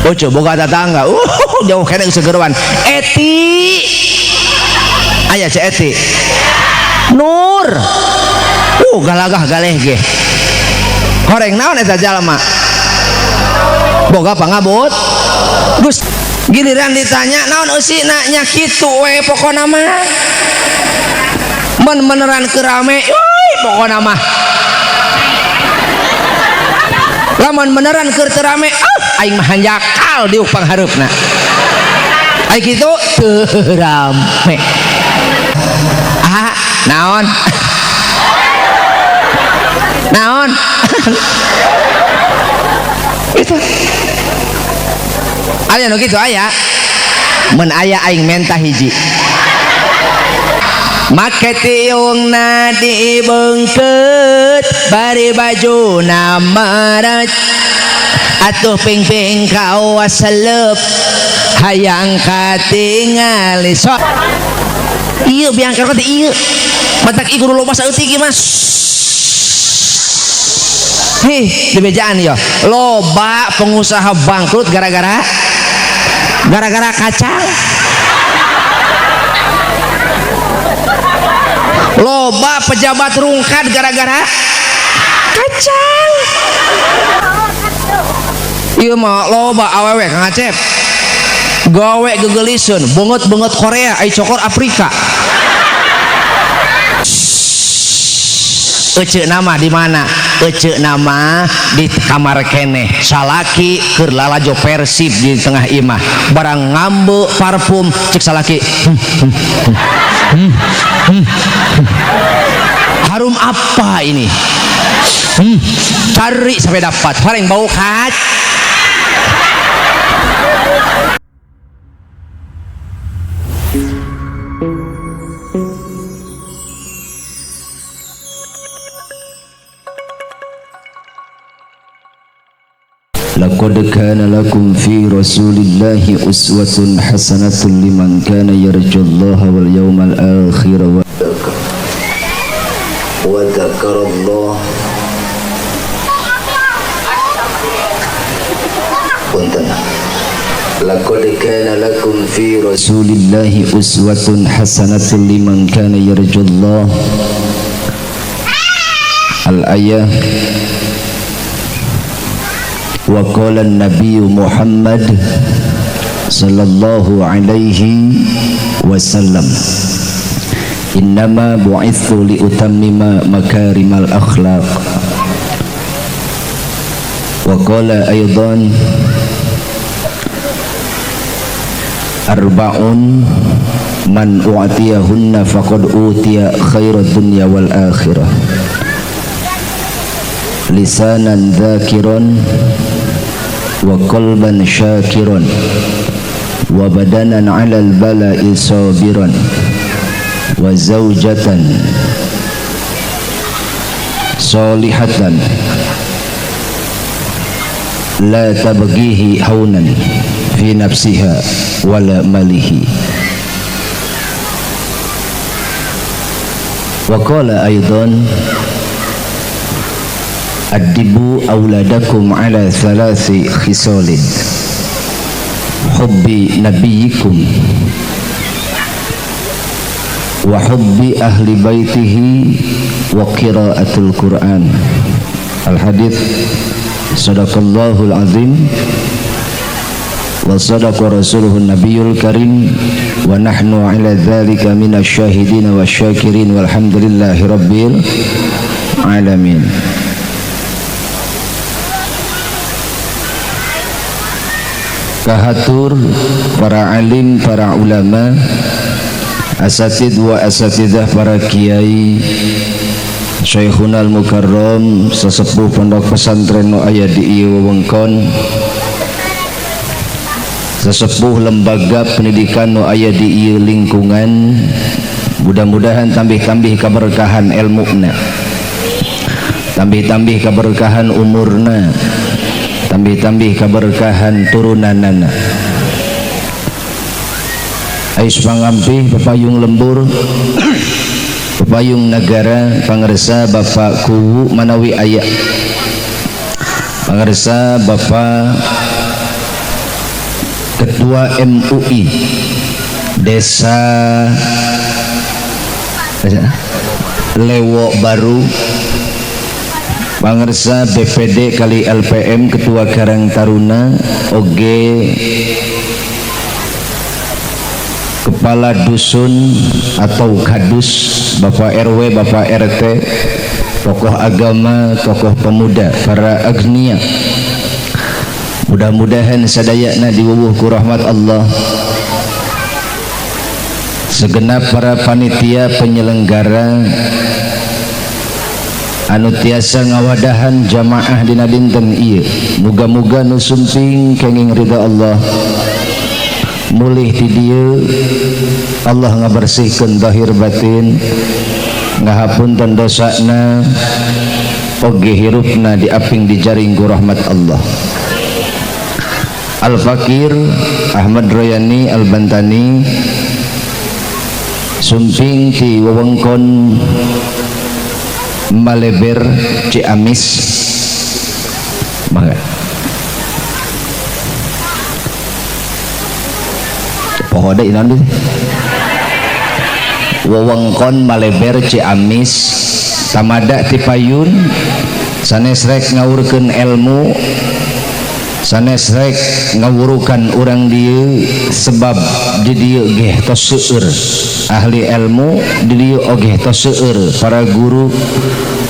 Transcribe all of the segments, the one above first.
Ucu boga tetangga, jauh kene segeruan. Eti, aya ce Eti. Nur, galagah galeh ge. Horeng naon eta jalma? Boga pangabut. Gus, giliran ditanya naon eusina nya kitu we pokona mah. Mun beneran keur rame, euy pokona mah. Lamun beneran keur teu rame, aing mah hanjakal diuk panghareupna. Ai kitu teu rame. Ah, naon? Naon? Itu. Aya nu kitu aya. Mun aya aing menta hiji. Make tiungna dibeungkeut bari bajuna meret atuh ping-ping kawas seleup hayang katingali sok ieu biang kerok teh ieu matak ieu kudu loba saeutik ieu mas hih dibejaan ya loba pengusaha bangkrut gara-gara kacang. Loba pejabat rungkad gara-gara kacang. Ieu mah loba awewe Kang Acep gawe gegeliseun beungeut-beungeut Korea ai cokor Afrika. Ece nama di mana? Ece nama di kamar keneh salaki keur lalajo Persib di tengah imah barang ngambe parfum cek salaki harum apa ini? Cari sampai dapat paling bau kat. Laqad kana lakum fi rasulillahi uswatun hasanatun liman kana yarjullaha wal yawmal akhir wa dzakarallah. Punten. Laqad kana lakum fi rasulillahi uswatun hasanatun liman kana yarjullah. Al-ayah. Wa qala an-nabiy Muhammad sallallahu alaihi wasallam innama bu'ithu li utammima makarimal akhlaq. Wa qala aidan arba'un man u'tiyahunna faqad utiya khairad dunya wal akhirah. Lisanan dzakiran wa qalban syakiran wa badanan 'alal bala'i sabiran wa zawjatan salihatan la tabghihi haunan fi nafsiha wala malihi. Wa qala aidan addibu auladakum ala thalathi khisalin hubbi nabiyyikum wa hubbi ahli baitihi wa qiraatul Qur'an. Al hadits. Sadaqallahul azim wa sadaqa rasuluhun nabiyul karim wa nahnu ala dzalika minasyahidin wasyakirin walhamdulillahi rabbil alamin. Kahatur para alim, para ulama, asatid wa asatidah, para kiai, Syekhunal Mukarram, sesepuh pondok pesantren nu aya di ieu wewengkon, sesepuh lembaga pendidikan nu aya di ieu lingkungan, mudah-mudahan tambih-tambih keberkahan ilmuna, tambih-tambih keberkahan umurna, tambih-tambih keberkahan turunanana. Ais pangampih pepayung lembur pepayung negara pangersa Bapak Kuwu manawi aya, pangersa Bapak Ketua MUI Desa Lewo Baru, pangersa BPD kali LPM, Ketua Karang Taruna, oge Kepala Dusun atau Kadus, Bapak RW, Bapak RT, tokoh agama, tokoh pemuda, para agnia. Mudah-mudahan sadayana diwuwuh ku rahmat Allah. Segenap para panitia penyelenggara anu tiasa ngawadahan jamaah dina dinten ieu, muga-muga nu sumping kenging ridha Allah, mulih ti dieu Allah ngabersihkeun zahir batin, ngahapunten dosana, oge hirupna diaping dijaring ku rahmat Allah. Al-Fakir Ahmad Royani Al-Bantani sumping ti wewengkon Maleber Ciamis. Mangga poho deui naon deui? Wewengkon Maleber Ciamis, tamada ti payun sanes rek ngawurkeun ilmu, sanes rek ngawurukan urang dieu, sebab di dieu geh tos seueur ahli ilmu, di dieu oge tos seueur para guru,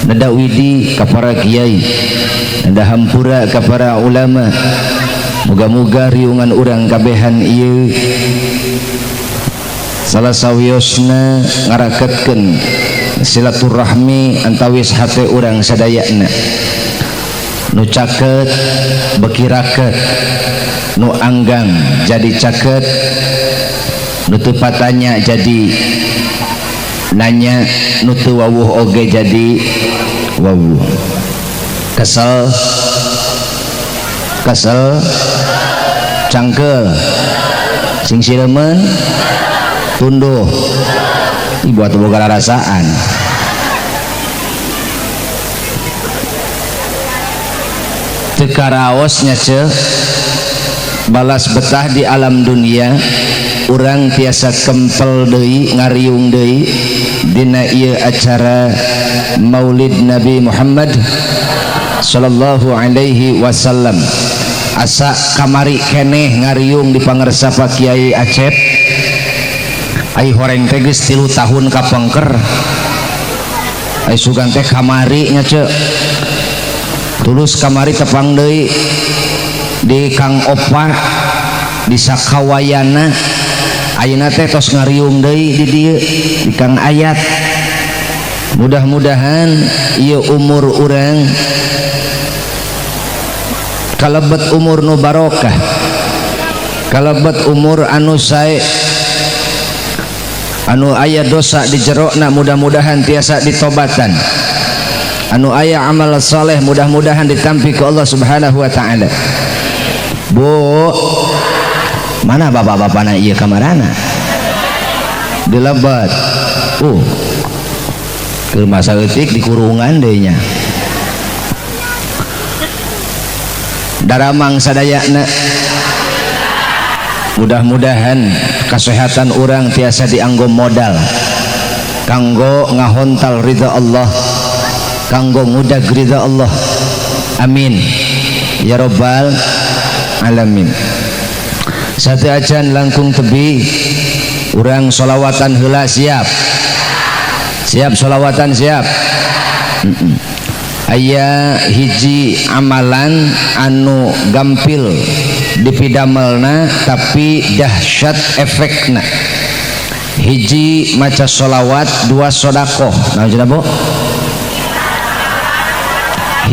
neda widi ka para kiai, neda hampura ka para ulama. Muga-muga riungan urang kabehan ieu salah sawiosna ngaraketkeun silaturahmi antawis hate urang sadayana, nu caket beki raket, nu anggang jadi caket, nu teu patanya jadi nanya, nu teu wawuh oge jadi wawuh. Kesel kesel cangkel sing siremen tunduh, ibu atau boga rarasaan. Teu karaosnya ce balas betah di alam dunia, urang tiasa kempel deui ngariung deui dina ieu acara Maulid Nabi Muhammad sallallahu alaihi wasallam. Asa kamari keneh ngariung di pangersa Pak Kiai Acep, ai horeng teh geus 3 tahun kapengker, ai sugan teh kamari nya ce, tulus kamari tepang deui di Kang Opa di Sakawayana, ayeuna teh tos ngariung deui di dieu di Kang Ayat. Mudah-mudahan ieu umur urang kalebet umur nu barokah, kalebet umur anu sae, anu aya dosa di jerona mudah-mudahan tiasa ditobatan, anu aya amal saleh mudah-mudahan ditampi ku Allah Subhanahu wa taala. Bu, mana bapak-bapakna ieu kamarana? Dilebat. Keur masa leutik dikurungan deui nya. Daramang sadayana. Mudah-mudahan kesehatan urang tiasa dianggo modal kanggo ngahontal ridha Allah, kanggo ngudag ridha Allah. Amin ya rabbal alamin. Satu acan langkung tebi urang solawatan heula, siap siap solawatan siap. Aya hiji amalan anu gampil dipidamelna tapi dahsyat efekna. Hiji maca solawat, 2 sodakoh. Nah, cenah Bu?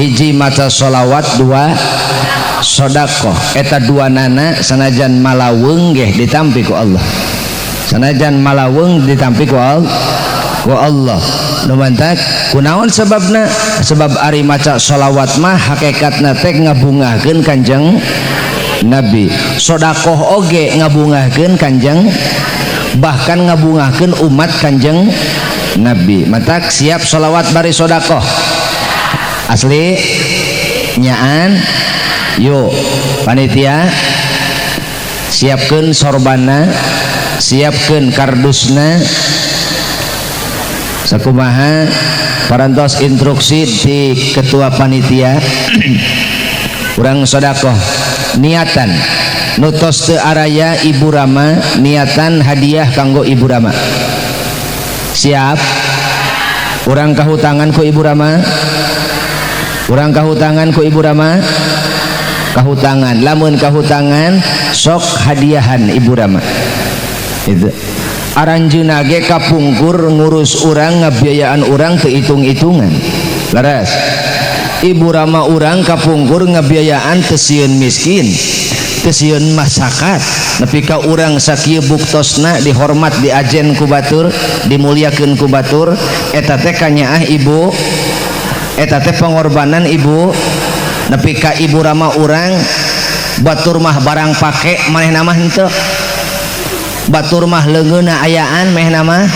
Hiji maca solawat, 2 sodakoh. Eta dua nana sanajan malaweung geh ditampi ku Allah, sanajan malaweung ditampi ku Allah. Nu mantak kunaon sebabna? Sebab ari maca solawat mah hakikatna teh ngabungahkeun Kanjeng Nabi, sodakoh oge ngabungahkeun Kanjeng, bahkan ngabungahkeun umat Kanjeng Nabi. Mantak siap solawat bari sodakoh asli nyaan. Yuk panitia Siapkeun sorbana, siapkeun kardusna, sakumaha parantos instruksi di ketua panitia. Urang sodakoh niatan nu tos teu araya Ibu Rama, niatan hadiah kanggo Ibu Rama. Siap? Urang kahutangan ku Ibu Rama, urang kahutangan ku Ibu Rama, kahutangan. Lamun kahutangan sok hadiahan Ibu Rama. Itu aranjeunna ge kapungkur ngurus urang, ngabiayaan urang teu hitung-hitungan. Leres? Ibu Rama urang kapungkur ngabiayaan teu sieun miskin, teu sieun masakat, nepi ka urang sakieu buktosna dihormat, diajen ku batur, dimuliakeun ku batur. Eta teh kanyaah ibu, eta teh pengorbanan ibu. Nepi ka Ibu Rama urang, batur mah barang pake, manehna mah henteu. Batur mah leungeunna ayaan, manehna mah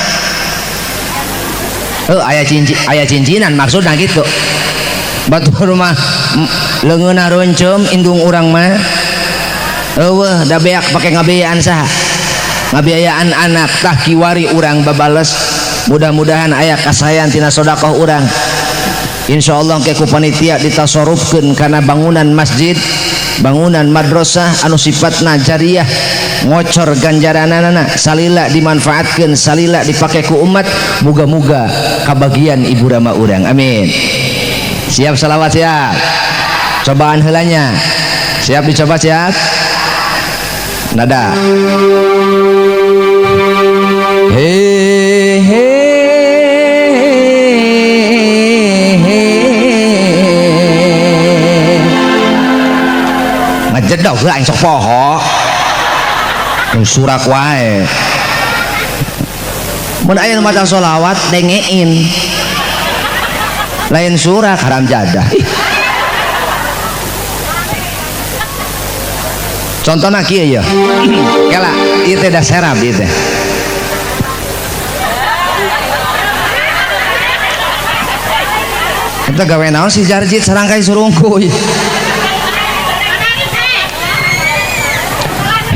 heuh aya cincin, aya cincinan maksudna gitu. Batur mah leungeunna reuncum, indung urang mah eueuh, da beak pake ngabiayaan saha, ngabiayaan anak. Tah kiwari urang babales, mudah-mudahan aya kasayan tina sedekah urang. Insyaallah ke ku panitia ditasorufkeun kana bangunan masjid, bangunan madrasah anu sifatna jariah, ngocor ganjaranana, salila dimanfaatkeun, salila dipake ku umat. Muga-muga kabagian Ibu Rama urang, amin. Siap salawat? Siap? Cobaan heulanya, siap dicoba? Siap? Nada he he he, ngajedog lah aing sok poho surak wae. Mun aya nu maca sholawat dengein, lain surak, haram jadah. Ih. Contohna kieu ya, kela ieu teh da serab ieu teh. Eta gawe naon si Jarjit sarangkai surungkuy.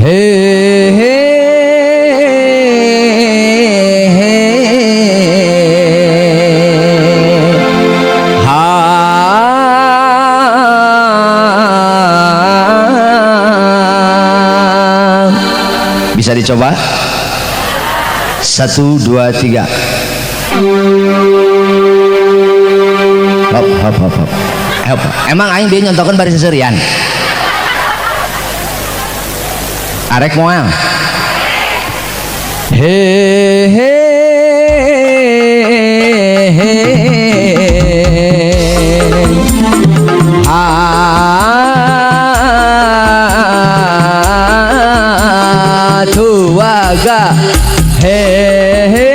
He he he ha. Bisa dicoba? 1 2 3. Hop hop hop hop. Hop. Emang aing bieu nyontokeun bari seserian. Arek moal. He he he ha. Dua ga he he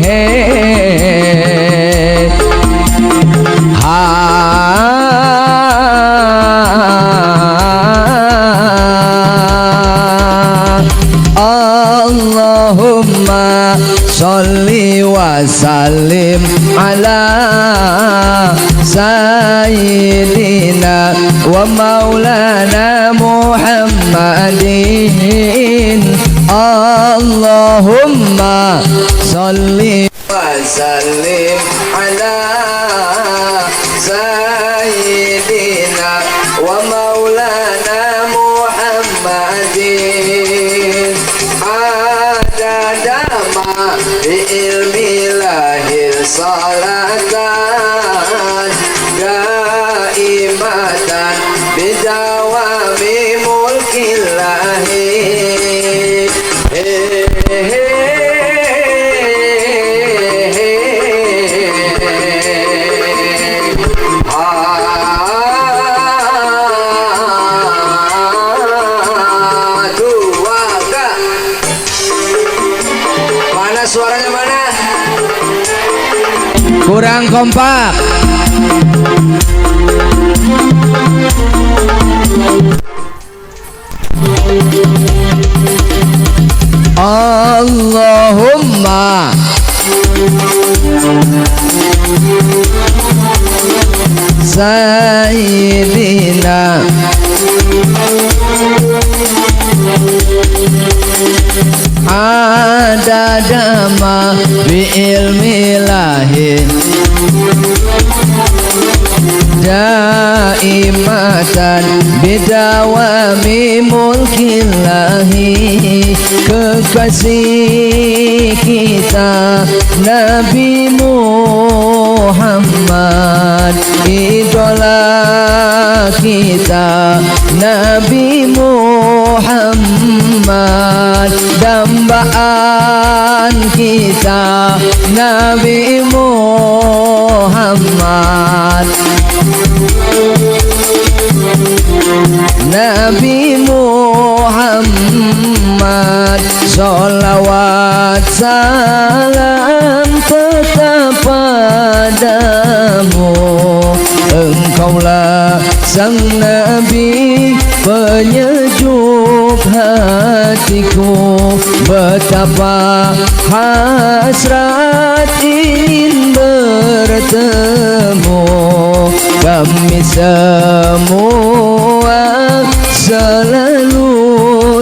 he ha. Allahumma sholli wa sallim ala sayyidina wa maulana Muhammadin. Allahumma sholli wa sallim ala sayyidina wa maulana Muhammadin. Adada ma bi ilmillahil salatan daimatan bidawami mulkillahi. He he he ha. Dua ga. Mana suaranya, mana? Kurang kompak. Allahumma sayyidina Adada ma bi ilmillahi daimatan bidawami mulkillahi. Kekasih kita Nabi Muhammad, idola kita Nabi Muhammad, dambaan kita Nabi Muhammad, Nabi Muhammad. Sholawat salam tetap padamu, engkaulah sang Nabi penyejuk hatiku. Betapa hasrat ingin bertemu, kami semua selalu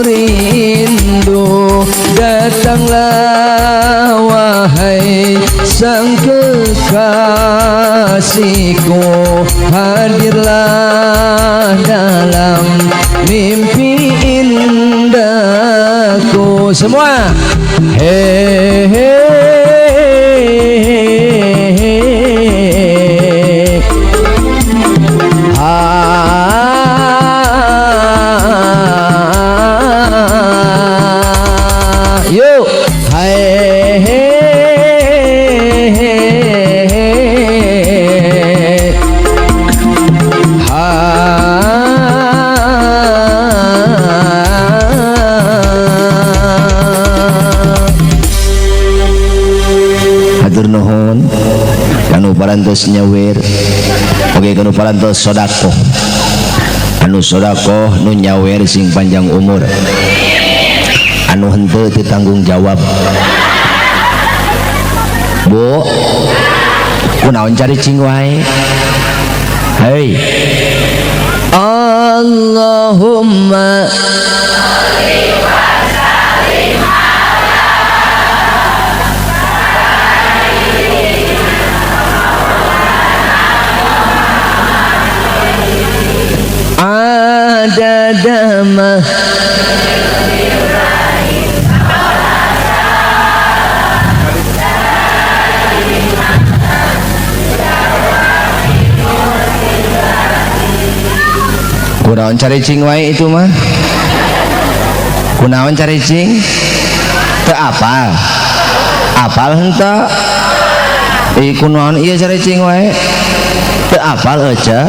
rindu. Datanglah wahai sang kekasihku, hadirlah dalam mimpi indahku. Semua he he he ha. Yuk hai he he ha. Hatur nuhun kanu parantos nyawer, oge kanu parantos sodakoh, anu sodakoh nu nyawer sing panjang umur, anu henteu teu tanggung jawab. Bu, kunaon caricing wae? Hei. Allahumma adada ma Kunaon caricing wae itu mah? Kunaon caricing? Teu apal. Apal henteu? Ih kunaon ieu caricing wae? Teu apal euceu?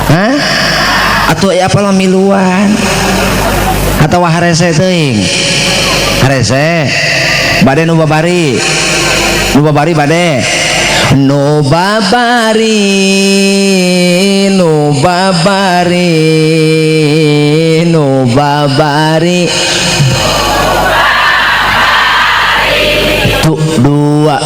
Hah? Atuh ieu apal mah miluan. Atawa harese teuing? Harese. Bade nu babari. Nu babari bade. Nu babari, nu babari, nu babari. Tuh dua.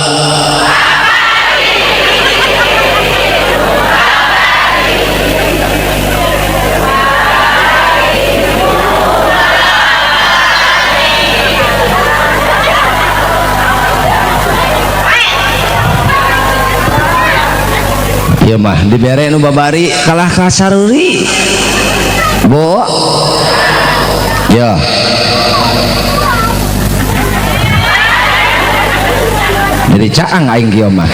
Ieu mah dibere nu babari kalah ka saruri. Bu. Ya. Jadi caang aing kieu mah.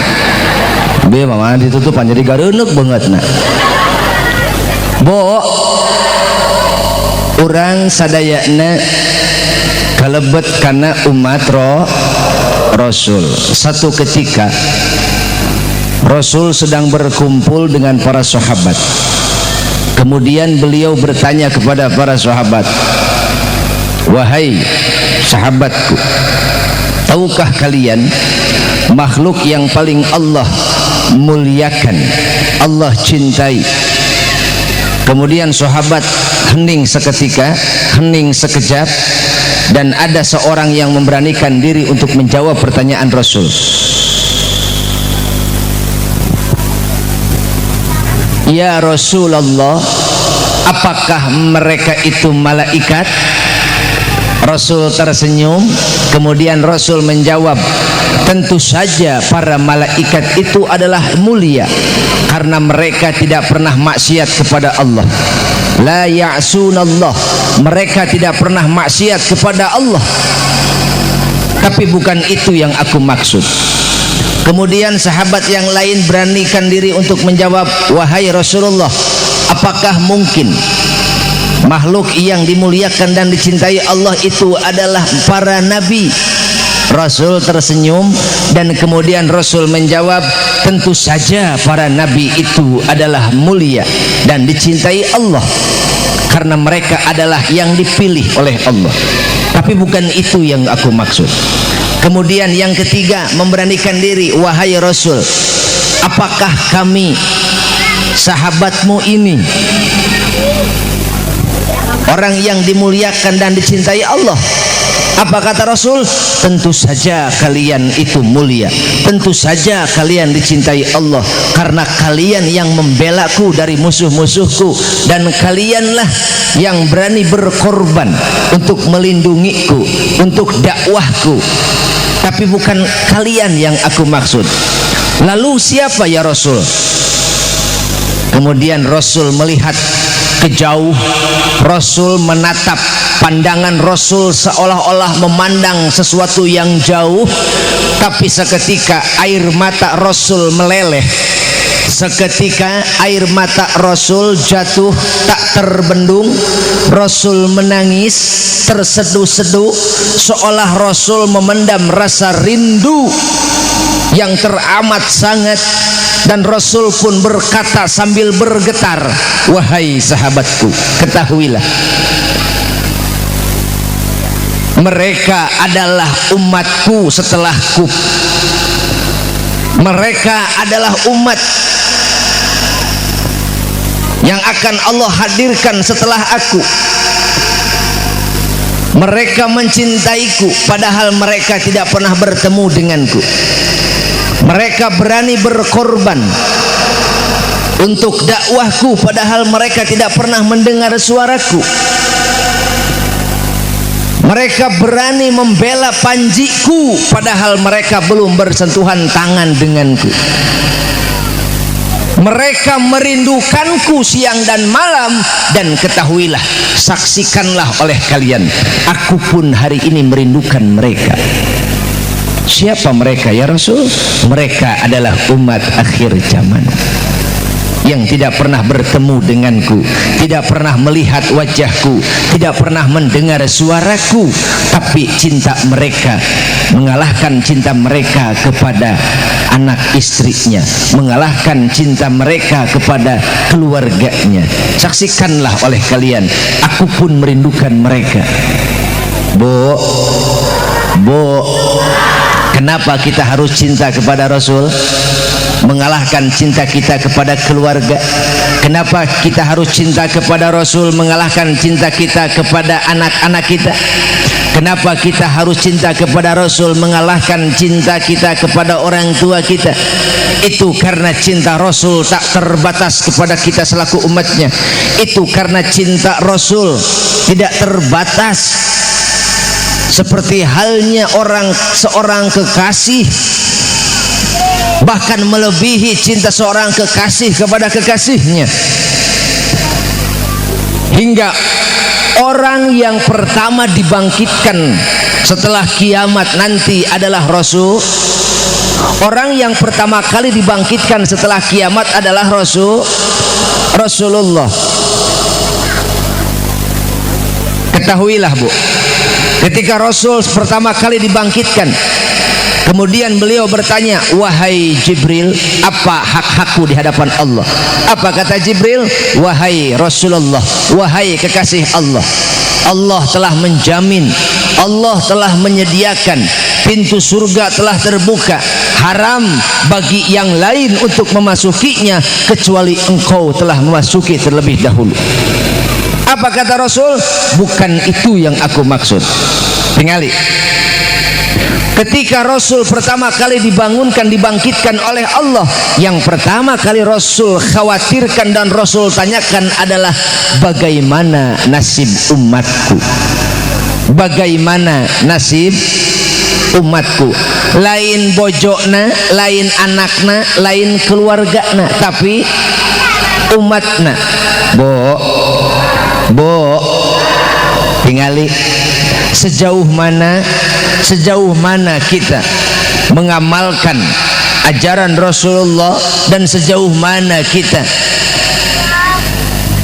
Bieu mah ditutupan jadi gareuneuk beungeutna. Bu. Urang sadayana kalebet kana umat Rasul. Satu ketika Rasul sedang berkumpul dengan para sahabat. Kemudian beliau bertanya kepada para sahabat, wahai sahabatku, tahukah kalian makhluk yang paling Allah muliakan, Allah cintai? Kemudian sahabat hening seketika, hening sekejap, dan ada seorang yang memberanikan diri untuk menjawab pertanyaan Rasul. Ya Rasulullah, apakah mereka itu malaikat? Rasul tersenyum, kemudian Rasul menjawab, tentu saja para malaikat itu adalah mulia karena mereka tidak pernah maksiat kepada Allah. La ya'sunallah, mereka tidak pernah maksiat kepada Allah. Tapi bukan itu yang aku maksud. Kemudian sahabat yang lain beranikan diri untuk menjawab, wahai Rasulullah, apakah mungkin makhluk yang dimuliakan dan dicintai Allah itu adalah para nabi? Rasul tersenyum dan kemudian Rasul menjawab, tentu saja para nabi itu adalah mulia dan dicintai Allah karena mereka adalah yang dipilih oleh Allah. Tapi bukan itu yang aku maksud. Kemudian yang ketiga memberanikan diri, wahai Rasul, apakah kami sahabatmu ini orang yang dimuliakan dan dicintai Allah? Apa kata Rasul? Tentu saja kalian itu mulia, tentu saja kalian dicintai Allah karena kalian yang membelaku dari musuh-musuhku dan kalianlah yang berani berkorban untuk melindungiku, untuk dakwahku. Tapi bukan kalian yang aku maksud. Lalu siapa ya Rasul? Kemudian Rasul melihat ke jauh. Rasul menatap, pandangan Rasul seolah-olah memandang sesuatu yang jauh, tapi seketika air mata Rasul meleleh. Seketika air mata Rasul jatuh tak terbendung. Rasul menangis terseduh-seduh, seolah Rasul memendam rasa rindu yang teramat sangat. Dan Rasul pun berkata sambil bergetar, wahai sahabatku, ketahuilah mereka adalah umatku setelahku. Mereka adalah umat yang akan Allah hadirkan setelah aku. Mereka mencintaiku padahal mereka tidak pernah bertemu denganku. Mereka berani berkorban untuk dakwahku padahal mereka tidak pernah mendengar suaraku. Mereka berani membela panjiku padahal mereka belum bersentuhan tangan denganku. Mereka merindukanku siang dan malam, dan ketahuilah, saksikanlah oleh kalian, aku pun hari ini merindukan mereka. Siapa mereka ya Rasul? Mereka adalah umat akhir zaman yang tidak pernah bertemu denganku, tidak pernah melihat wajahku, tidak pernah mendengar suaraku, tapi cinta mereka mengalahkan cinta mereka kepada anak istrinya, mengalahkan cinta mereka kepada keluarganya. Saksikanlah oleh kalian, aku pun merindukan mereka. Bu, bu, kenapa kita harus cinta kepada Rasul? Mengalahkan cinta kita kepada keluarga. Kenapa kita harus cinta kepada Rasul? Mengalahkan cinta kita kepada anak-anak kita. Kenapa kita harus cinta kepada Rasul? Mengalahkan cinta kita kepada orang tua kita. Itu karena cinta Rasul tak terbatas kepada kita selaku umatnya. Itu karena cinta Rasul tidak terbatas seperti halnya seorang kekasih, bahkan melebihi cinta seorang kekasih kepada kekasihnya. Hingga orang yang pertama dibangkitkan setelah kiamat nanti adalah Rasul. Orang yang pertama kali dibangkitkan setelah kiamat adalah Rasulullah. Ketahuilah bu, ketika Rasul pertama kali dibangkitkan, kemudian beliau bertanya, wahai Jibril, apa hak-hakku di hadapan Allah? Apa kata Jibril? Wahai Rasulullah, wahai kekasih Allah, Allah telah menjamin, Allah telah menyediakan, pintu surga telah terbuka, haram bagi yang lain untuk memasukinya kecuali engkau telah memasuki terlebih dahulu. Apa kata Rasul? Bukan itu yang aku maksud. Tingali. Ketika Rasul pertama kali dibangunkan, dibangkitkan oleh Allah, yang pertama kali Rasul khawatirkan dan Rasul tanyakan adalah bagaimana nasib umatku, bagaimana nasib umatku. Lain bojona, lain anakna, lain keluargana, tapi umatna. Bo, bo, tingali sejauh mana, sejauh mana kita mengamalkan ajaran Rasulullah dan sejauh mana kita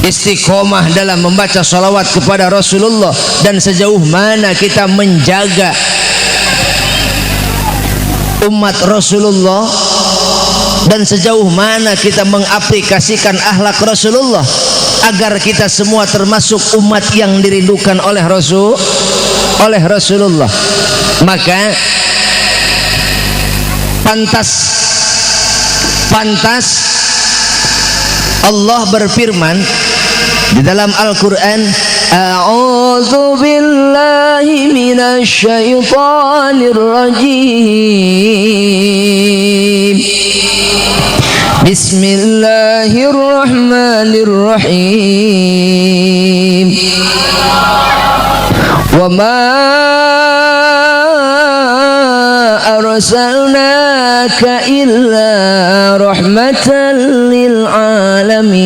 istiqomah dalam membaca salawat kepada Rasulullah dan sejauh mana kita menjaga umat Rasulullah dan sejauh mana kita mengaplikasikan akhlak Rasulullah agar kita semua termasuk umat yang dirindukan oleh Rasulullah. Maka pantas, pantas Allah berfirman di dalam Al-Quran, A'udzu billahi minasyaitonir rajim. Bismillahirrahmanirrahim. Wa ma arsalnaka illa rahmatan lil alamin.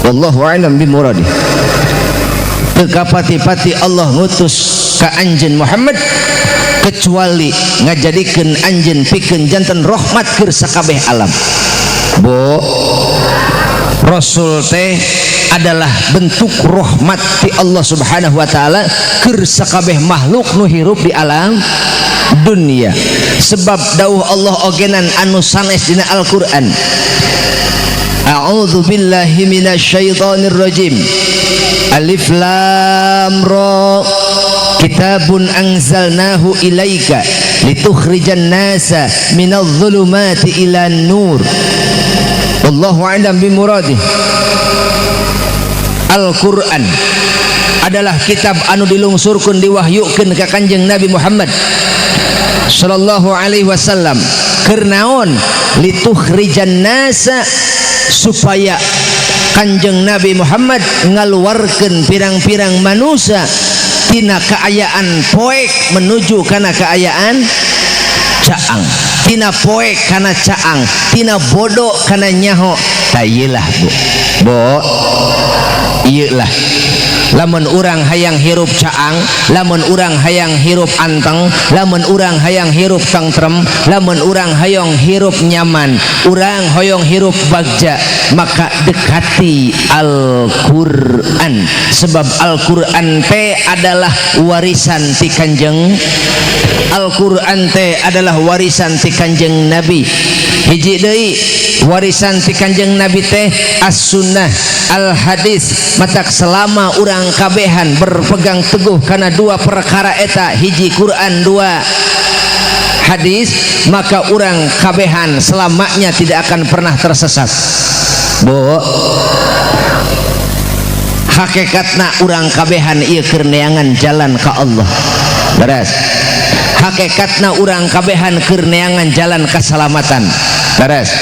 Wallahu a'lam bimuradih. Teu kapati-pati Allah ngutus ka anjeun Muhammad kecuali ngajadikeun anjeun pikeun janten rahmat keur sakabeh alam. Bo, Rasul teh adalah bentuk rahmat ti Allah Subhanahu wa taala keur sakabeh makhluk nu hirup di alam dunia. Sebab dawuh Allah ogenan anu sanes dina Al-Qur'an. A'udzu billahi minasyaitonir rajim. Alif lam ra. Kitabun anzalnahu ilaika litukhrijan nasa minadh dhulumati ilan nur. Wallahu a'lam bimuradih. Al-Quran adalah kitab anu dilungsurkeun, diwahyukeun ka Kanjeng Nabi Muhammad sallallahu alaihi wasallam. Keur naon? Litukhrijan nasa, supaya Kanjeng Nabi Muhammad ngaluarkeun pirang-pirang manusia tina kaayaan poek menuju kana kaayaan caang, tina poek kana caang, tina bodoh kana nyaho. Tayilah, Bu, bo, iyalah. Lamun urang hayang hirup caang, lamun urang hayang hirup anteng, lamun urang hayang hirup tentrem, lamun urang hayang hirup nyaman, urang hoyong hirup bagja, maka dekati Al-Quran. Sebab Al-Quran teh adalah warisan ti Kanjeng, Al-Quran teh adalah warisan ti Kanjeng Nabi. Hiji deui warisan ti Kanjeng Nabi teh as-sunnah, al-hadis. Matak selama urang kabehan berpegang teguh karena dua perkara eta, hiji Quran, dua hadis, maka urang kabehan selamanya tidak akan pernah tersesat. Bo, hakikatna urang kabehan ieu keur neangan jalan ka Allah. Beres. Hakikatna urang kabehan keur neangan jalan keselamatan. Beres.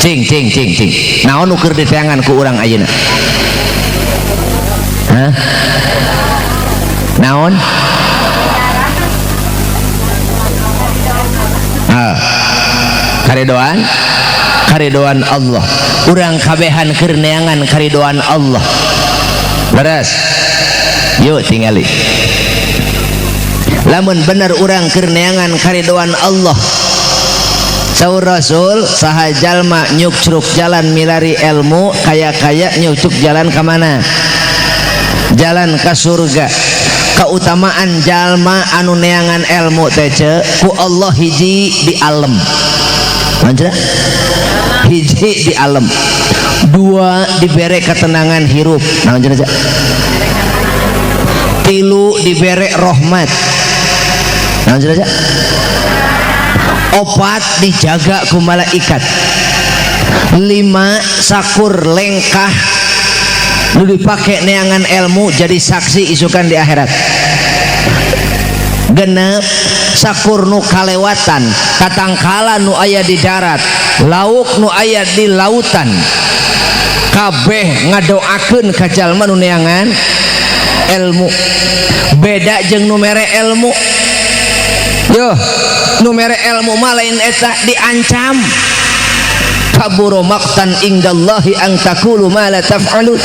Cing, cing, cing, cing, naon nu keur diteangan ku urang ayeuna? Hah? Naon? Ah. Karidoan, karidoan Allah. Urang kabehan keur neangan karidoan Allah. Beres. Yuk, tingali. Lamun bener urang keur neangan karidoan Allah, saur Rasul, saha jalma nyukcruk jalan milari ilmu kaya-kaya nyukcruk jalan ke mana? Jalan ke surga. Keutamaan jalma anu neangan ilmu teh ku Allah hiji di alam. Manjra? Hiji di alam, dua dibere ketenangan hirup. Naon cenah? Tilu dibere rahmat. Naon cenah? Opat dijaga ku malaikat. Lima sakur lengkah. Nu dipake neangan ilmu jadi saksi isukan di akhirat. Genep, sakur nu kalewatan, tatangkalan nu aya di darat, lauk nu aya di lautan, kabeh ngadoakeun ka jalma nu neangan ilmu. Beda jeung nu mere ilmu. Yo, nu mere ilmu mah lain eta, diancam. Kabura maqtan indallahi an taqulu ma la taf'alun.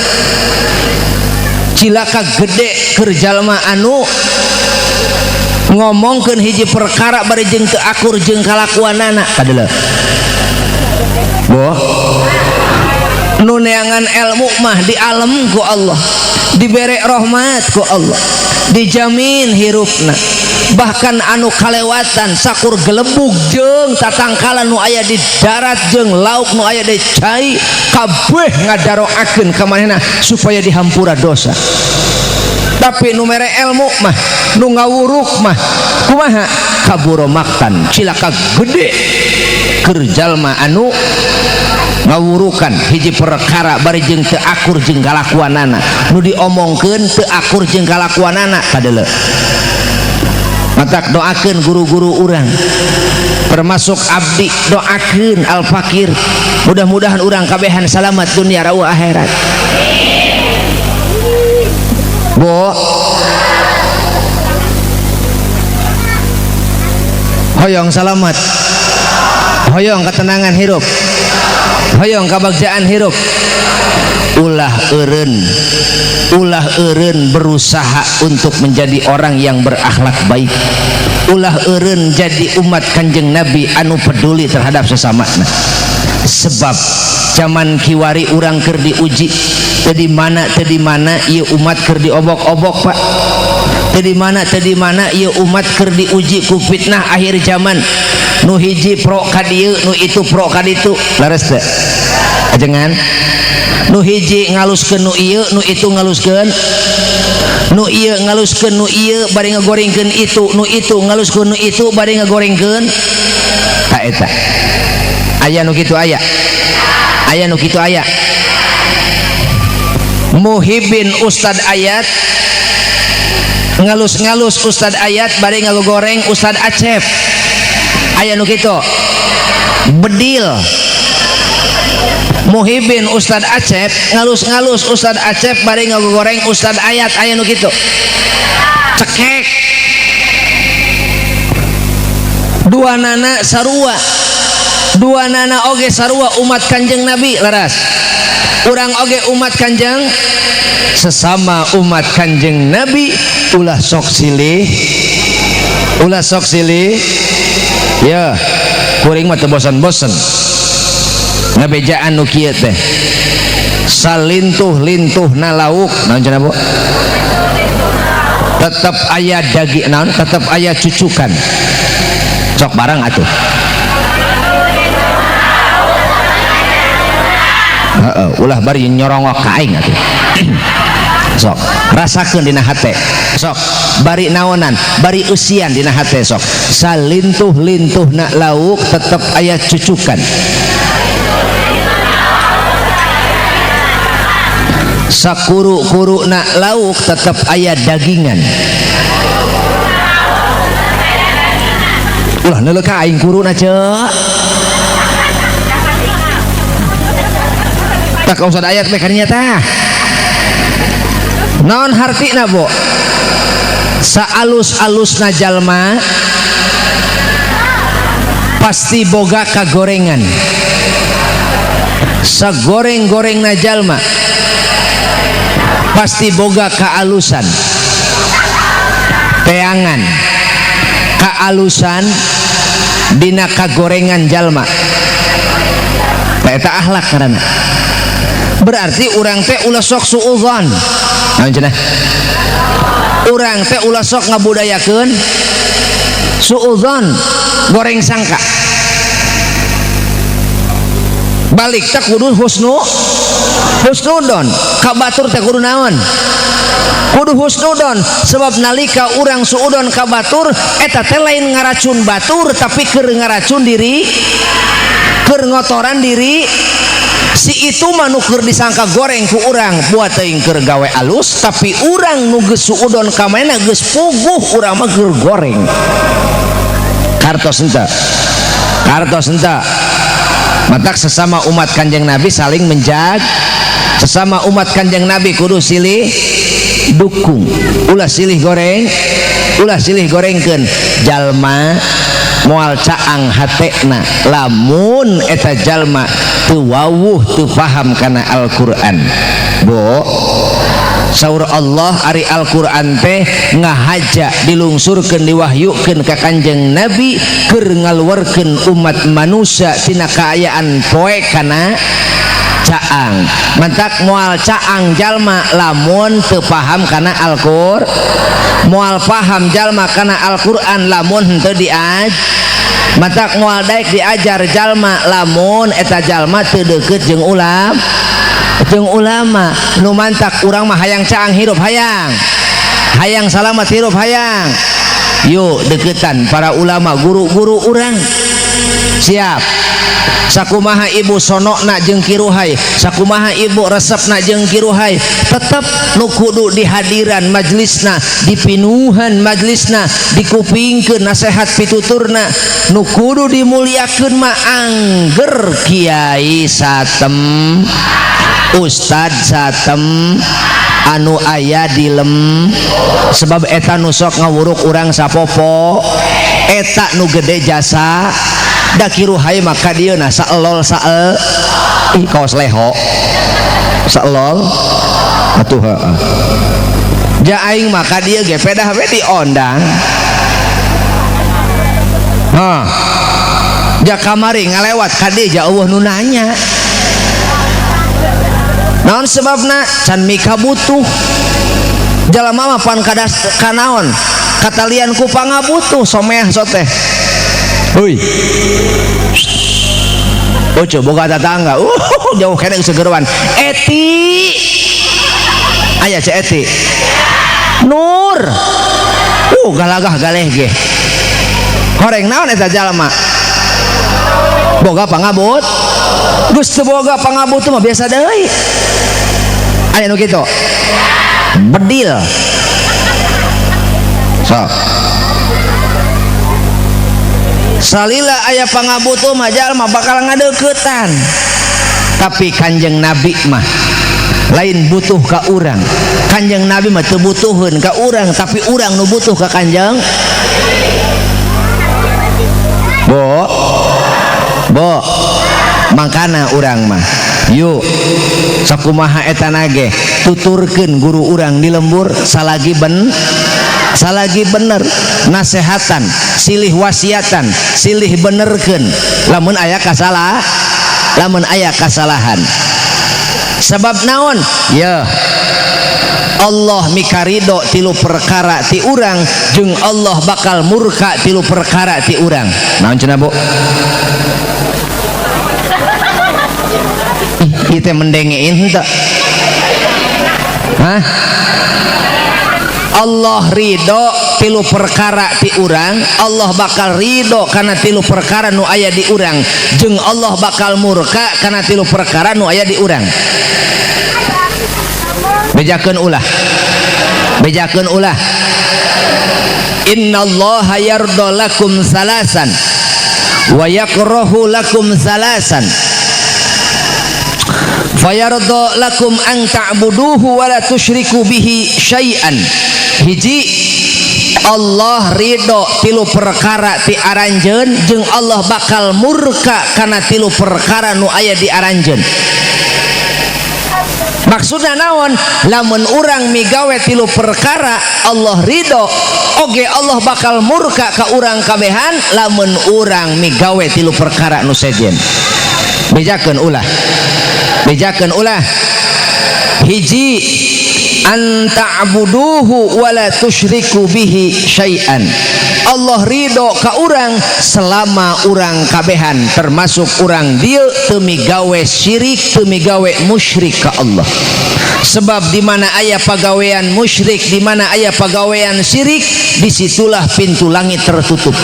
Cilaka gede keur jalma anu ngomongkeun hiji perkara bari jeung teu akur jeung kalakuanana. Kadeuleu. Boh. Nu neangan ilmu mah dialem ku Allah, dibere rahmat ku Allah, dijamin hirupna. Bahkan anu kalewatan sakur gelebug jeung tatangkalan nu aya di darat jeung lauk nu aya di cai, kabeh ngadaroakeun ka manehna supaya dihampura dosa. Tapi nu mere ilmu mah, nu ngawuruk mah kumaha? Kaburo maktan, cilaka gede keur jalma anu ngawurukan hiji perkara bari jeung teu akur jeung kalakuanana, nu diomongkeun teu akur jeung kalakuanana. Kadeuleu. Matak doakeun guru-guru urang, termasuk abdi, doakeun al-fakir, mudah-mudahan urang kabehan salamat dunia rawa akhirat. Bo, hoyong salamat, hoyong ketenangan hirup, hoyong kabagjaan hirup, ulah eureun, ulah eureun berusaha untuk menjadi orang yang berakhlak baik, ulah eureun jadi umat Kanjeng Nabi anu peduli terhadap sesama. Nah, sebab zaman kiwari urang keur diuji, teu di mana, teu di mana ieu umat keur diobok-obok, Pak. Teu di mana, teu di mana ieu umat keur diuji ku fitnah akhir zaman. Nu hiji pro ka dieu, nu itu pro ka ditu. Leres teu? Ajengan. Nu hiji ngaluskeun nu ieu, nu itu ngaluskeun nu ieu, ngaluskeun nu ieu bari ngagorengkeun itu, nu itu ngaluskeun nu itu bari ngagorengkeun ta eta. Aya nu kitu aya. Aya nu kitu aya. Muhibin Ustad Ayat ngalus-ngalus Ustad Ayat bari ngagoreng Ustad Acep. Aya nu kitu. Bedil. Muhibin Ustad Acep ngalus-ngalus Ustad Acep bari ngagoreng Ustad Ayat. Aya nu kitu. Cekek. Dua nana sarua. Dua nana oge sarua umat Kanjeng Nabi leras. Urang oge umat Kanjeng, sesama umat Kanjeng Nabi ulah sok silih, ulah sok silih. Ya, kuring mah teu bosen-bosen ngabejaan nu kieu teh. Salintuh-lintuhna lauk, naon cenah Bu? Tetep aya daging naon, tetep aya cucukan. Sok barang atuh. Heeh, ulah bari nyorongok ka aing atuh. Sok rasakeun dina hate. Sok bari naonan, bari eusian dina hate sok. Salintuh-lintuhna lauk tetep aya cucukan. Sakuru-kuruna lauk tetep aya dagingan. Ulah neuleuh ka aing kuruna ceuk. Tak usah ayat teh kadinya tah. Naon hartina, Bu? Saalus-alusna jalma pasti boga kagorengan. Sagoreng-gorengna jalma pasti boga kaalusan. Teangan kaalusan dina kagorengan jalma. Eta akhlak ngaranna. Berarti urang teh ulah sok suudzon. Naon cenah? Urang teh ulah sok ngabudayakeun suudzon, goreng sangka. Balik teh kudu husnudon, ka batur teh kudu naon? Kudu husnudon, sebab nalika urang suudon ka batur eta teh lain ngaracun batur tapi keur ngaracun diri, keur ngotoran diri. Si itu mah nu keur disangka goreng ku urang buat teuing keur gawe alus, tapi urang nu geus suudon ka manehna geus puguh urang mah keur goreng. Kartos henteu? Kartos henteu? Matak sesama umat Kanjeng Nabi saling menjaga, sesama umat Kanjeng Nabi kudu silih dukung, ulah silih goreng, ulah silih gorengkeun. Jalma moal caang hatena lamun eta jalma teu wawuh, teu paham kana Al-Qur'an. Bo, saur Allah, ari Al-Qur'an teh ngahaja dilungsurkeun, diwahyukeun ka Kanjeng Nabi keur ngaluarkeun umat manusia tina kaayaan poe kana caang. Mantak moal caang jalma lamun teu paham kana Al-Qur'an, moal paham jalma kana Al-Qur'an lamun henteu diaj, matak moal daek diajar jalma lamun eta jalma teu deukeut jeung ulam, jeung ulama. Nu mantak urang mah hayang caang hirup, hayang hayang salamat hirup, hayang, yuk deketan para ulama, guru-guru urang. Siap? Sakumaha ibu sonokna jeung kiruhai, sakumaha ibu resepna jeung kiruhai, tetep nu kudu dihadiran majlisna, dipinuhan majlisna, dikupingkeun nasehat pituturna, nu kudu dimuliakeun mah angger kiai satem, ustad satem anu aya di lem, sebab eta nu sok ngawuruk urang sapopo, eta nu gede jasa. Da kiruhai maka dia na saelol sael, ih, kaos leho saelol atuh, heeh. Ja aing maka dia ge pedah we diondang. Hah, ja kamari ngalewat ka dieu, ja eueuh nu nanya naon sebabna can mika butuh. Jalma mah pan kadas kanaon katalian ku pangabutuh someah soteh. Hoi. Oh, coba boga tetangga. Jauh keneh segeruan. Eti. Aya ce Eti. Nur. Galagah galeh ge. Horeng naon eta jalma? Boga pangabut. Geus teu boga pangabutuh mah biasa deui. Aya nu kitu. Bedil. Sok. Salila aya pangabutuh mah jalma bakal ngadeuketan. Tapi Kanjeng Nabi mah lain butuh ka urang. Kanjeng Nabi mah teu butuheun ka urang, tapi urang nu butuh ka Kanjeng. Bo. Bo. Mangkana urang mah yuk sakumaha eta nage tuturkeun guru urang di lembur salagi ben salagi bener, nasehatan, silih wasiatan, silih benerkeun lamun aya kasalah, lamun aya kasalahan. Sebab naon ya, Allah mikarido tilu perkara ti urang jeung Allah bakal murka tilu perkara ti urang. Naon cenah, Bu? Ih, teh mendengein henteu? Hah? Allah ridho tilu perkara ti urang, Allah bakal ridho karena tilu perkara nu aya di urang, jeung Allah bakal murka karena tilu perkara nu aya di urang. Bejakeun ulah, bejakeun ulah. Innallaha yarda lakum salasan wa yakrahu lakum salasan, fayarda lakum an ta'buduhu wa la tusyriku bihi syai'an. Hiji, Allah ridho tilu perkara ti aranjeun jeung Allah bakal murka kana tilu perkara nu aya di aranjeun. Maksudna naon? Lamun urang migawe tilu perkara Allah ridho, oge Allah bakal murka ka urang kabehan lamun urang migawe tilu perkara nu sejen. Bejakeun ulah, bejakeun ulah. Hiji, an ta'buduhu wa la tusyriku bihi syai'an. Allah ridho ka urang selama urang kabehan termasuk urang dieu teu migawe syirik, teu migawe musyrik ka Allah. Sebab di mana aya pagawean musyrik, di mana aya pagawean syirik, disitulah pintu langit tertutup.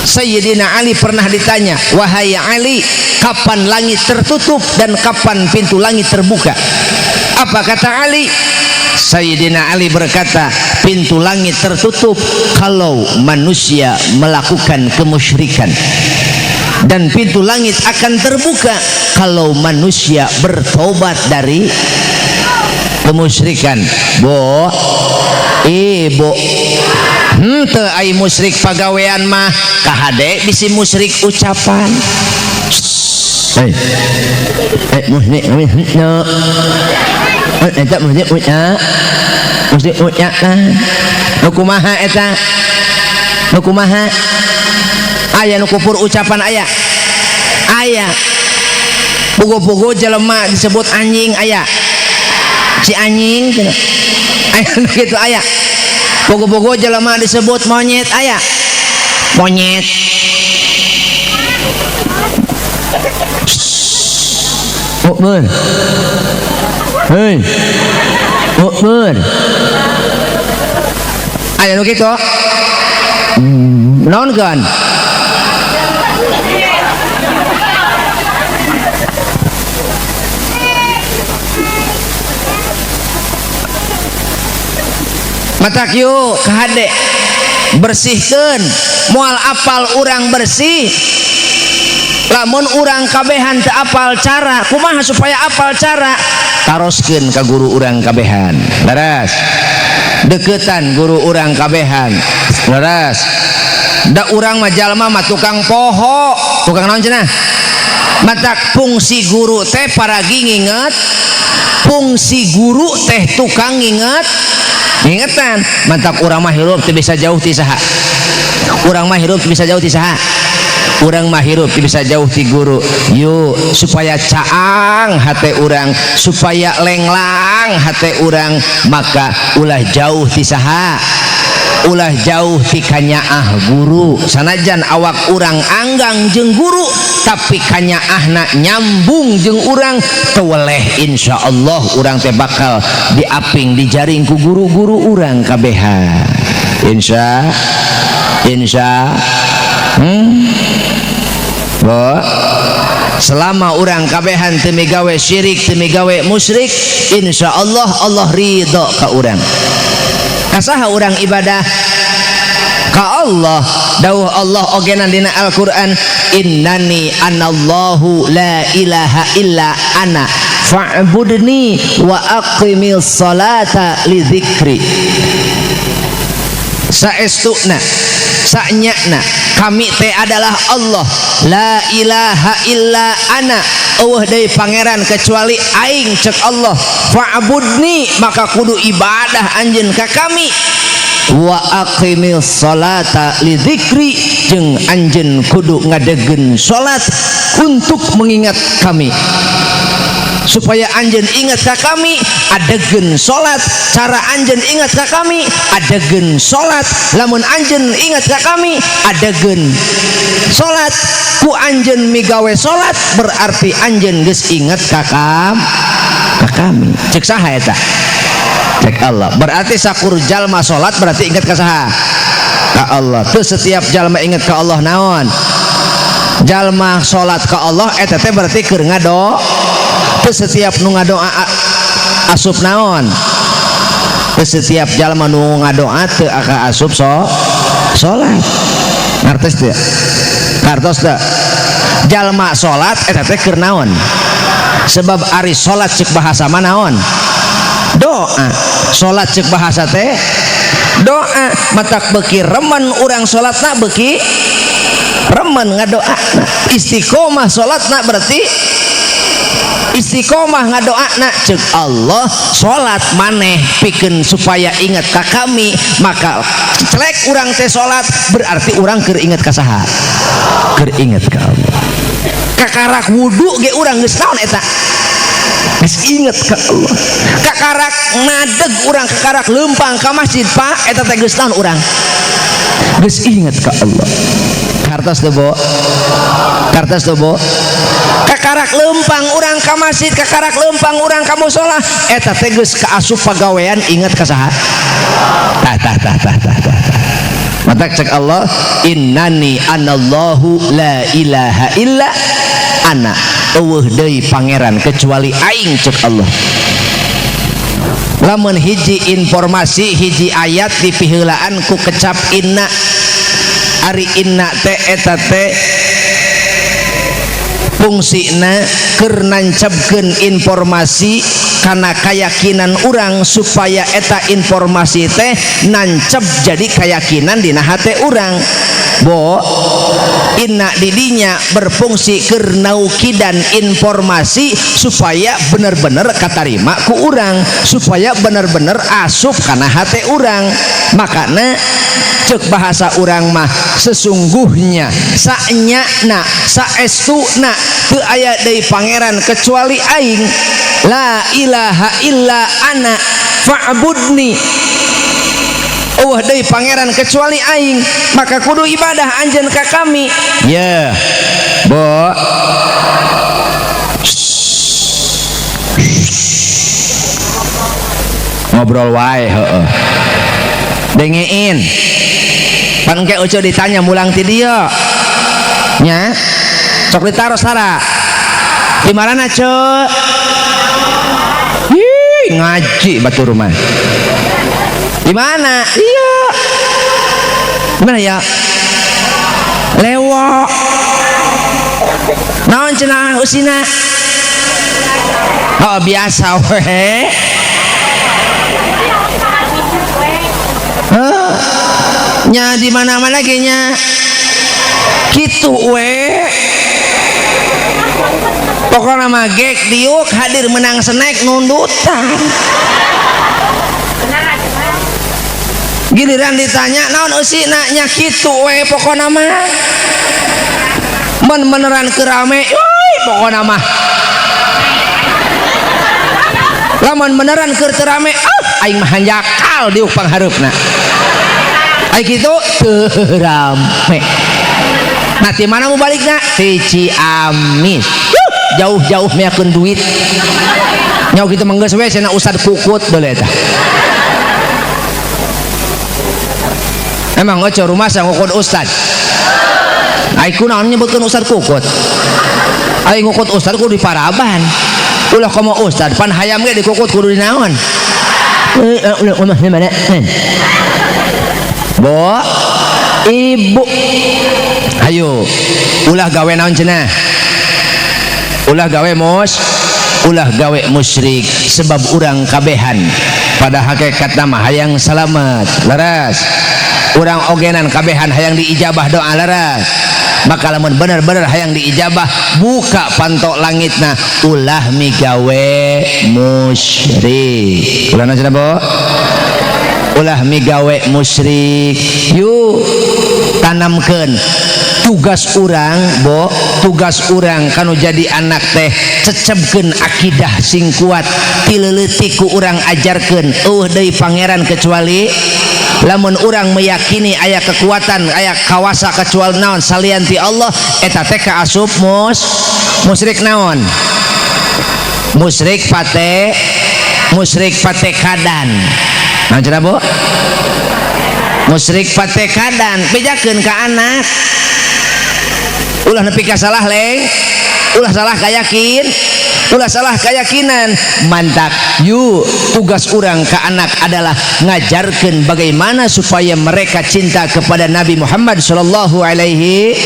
Sayyidina Ali pernah ditanya, wahai Ali, kapan langit tertutup dan kapan pintu langit terbuka? Apa kata Ali? Sayyidina Ali berkata, pintu langit tertutup kalau manusia melakukan kemusyrikan, dan pintu langit akan terbuka kalau manusia bertobat dari kemusyrikan. Bo, ibu, henteu ai musyrik pagawean mah kahade bisi musyrik ucapan. Hei, musyrik no. Eta musyrik ucap, musyrik ucapan. Nu kumaha eta? Nu kumaha? Aya nu kufur ucapan aya. Aya. Pugo-pugo jelema disebut anjing aya. Si anjing cenah. Aya nu kitu aya. Pugo-pugo jelema disebut monyet aya. Monyet. Mukmin. Hei. Mukmin. Aya nu kitu? Naon kan? Matak yuk kahade bersihkeun, moal apal urang bersih lamun urang kabehan teu apal cara. Kumaha supaya apal cara? Taroskeun ka guru urang kabehan, leres. Deketan guru urang kabehan, leres. Da urang mah jalma mah tukang poho, tukang naon cenah? Matak fungsi guru teh paragi nginget, fungsi guru teh tukang nginget ingetan. Mantap urang mah hirup teu bisa jauh ti saha, urang mah hirup teu bisa jauh ti saha, urang mah hirup teu bisa jauh ti guru. Yuk supaya caang hate urang, supaya lenglang hate urang, maka ulah jauh ti saha, ulah jauh ti kanyaah guru. Sanajan awak urang anggang jeung guru, tapi kanyaahna nyambung jeung urang, teu weleh insyaallah urang teh bakal diaping dijaring ku guru-guru urang kabehan. Insya insya Bo, selama urang kabehan teu migawe syirik, teu migawe musyrik, insyaallah Allah ridho ka urang. Kasaha urang ibadah? Ka Allah. Dawuh Allah ogenan dina Al-Qur'an, innani anallahu la ilaha illa ana fa'budni wa aqimis salata li dzikri. Saestuna sanyana kami teh adalah Allah, la ilaha illa ana, eueuh deui pangeran kecuali aing, cek Allah. Fa'budni, maka kudu ibadah anjeun ka kami, wa aqimis salata li dzikri, jeung anjeun kudu ngadegkeun salat untuk mengingat kami. Supaya anjeun ingat ka kami, adegeun salat. Cara anjeun ingat ka kami, adegeun salat. Lamun anjeun ingat ka kami, adegeun salat. Ku anjeun migawe salat berarti anjeun geus ingat ka kami. Cek saha eta? Cek Allah. Berarti sakur jalma salat berarti ingat ka saha? Ka Allah. Teu setiap jalma ingat ka Allah naon? Jalma salat ka Allah eta teh berarti keur ngado. Teu setiap nu ngadoa asup naon? Teu setiap jalma nu ngadoa teu aka asup salat. Ngartos teu? Ngartos teu? Jalma salat eta teh keur naon? Sebab ari salat cek bahasa mah naon? Doa. Salat cek bahasa teh doa. Matak beuki remen urang salatna, beuki remen ngadoa. Istiqomah salatna berarti istiqomah ngadoana. Cek Allah salat maneh pikeun supaya ingat ka kami, maka celek urang teh salat berarti urang keur ingat ka saha? Keur ingat ka Allah. Kakarak wudu ge urang geus naon eta? Geus inget ka Allah. Kakarak ngadeg urang, kakarak leumpang ka masjid Pak, eta teh geus naon urang? Geus inget ka Allah. Kartos teu Bo? Kartos teu Bo? Kakarak leumpang urang ka masjid, kakarak leumpang urang ka musala, eta teh geus kaasup pagawean inget ka saha? Tah tah tah tah tah tah. Matak cek Allah, innani anallahu la ilaha illa ana, eueuh deui pangeran kecuali aing cek Allah. Lamun hiji informasi hiji ayat dipiheulaan ku kecap inna, ari inna teh eta teh fungsina keur nancebkeun informasi kana kayakinan urang supaya eta informasi teh nancep jadi kayakinan dina hate urang. Bo inna didinya berfungsi keur naukidan informasi supaya bener-bener katarima ku urang, supaya bener-bener asup kana hate urang. Makana cek bahasa urang mah sesungguhnya sanyana saestuna teu aya deui pangeran kecuali aing, la ilaha illa ana fa'budni, eueuh deui pangeran kecuali aing, maka kudu ibadah anjeun ka kami. Ya bo, ngobrol wae heueuh, dengein pan engke Ucu ditanya mulang ti dieu nya, sok ditaros sara di marana ceu? Ih, ngaji batur mah. Di mana? Iya. Di mana ya? Lewo. Naon cenah usina? Oh, biasa we. Heh. Nya di mana-mana ge nya. Kitu we. Pokokna mah gek diuk hadir menang snack nundutan. Giliran ditanya naon eusina nya kitu we pokona mah. Mun beneran keur rame, euy pokona mah. Lamun beneran keur teu rame, ah aing mah hanjakal diuk panghareupna. Ai kitu teu rame. Nah ti mana mau balikna? Ti Ciamis. Jauh-jauh meakeun duit. Nyaho kitu mah geus we cenah ustad kukut deuleu eta. Emang oce rumah saya ngukut ustad. Ai kunaon nyebutkeun ustad kukut? Ai ngukut ustad kudu diparaban. Ulah komo ustad pan hayam ge dikukut kudu dinaon? Ulah mana? Bo, ibu. Ayo, ulah gawe naon cenah? Ulah gawe mos, ulah gawe musyrik sebab urang kabehan pada hakikatna mah hayang salamet. Leres. Urang ogenan kabehan hayang diijabah doa leres. Maka lamun bener-bener hayang diijabah buka pantok langitna ulah migawe musyrik. Ulah naon cenah bo? Ulah migawe musyrik. Yuk tanamkeun tugas urang bo, tugas urang kanu jadi anak teh cecebkeun akidah sing kuat ti leutik ku urang ajarkeun eueuh deui pangeran kecuali lamun urang meyakini aya kekuatan aya kawasa kecuali naon salian ti Allah eta teh kaasup musyrik naon? Musyrik pate, musyrik patekadan. Naon cenah bo? Musyrik patekadan bejakeun ka anak. Ulah nepi ka salah leng, ulah salah kayakin, ulah salah keyakinan. Mantak yu tugas urang ke anak adalah ngajarkeun bagaimana supaya mereka cinta kepada Nabi Muhammad sallallahu alaihi.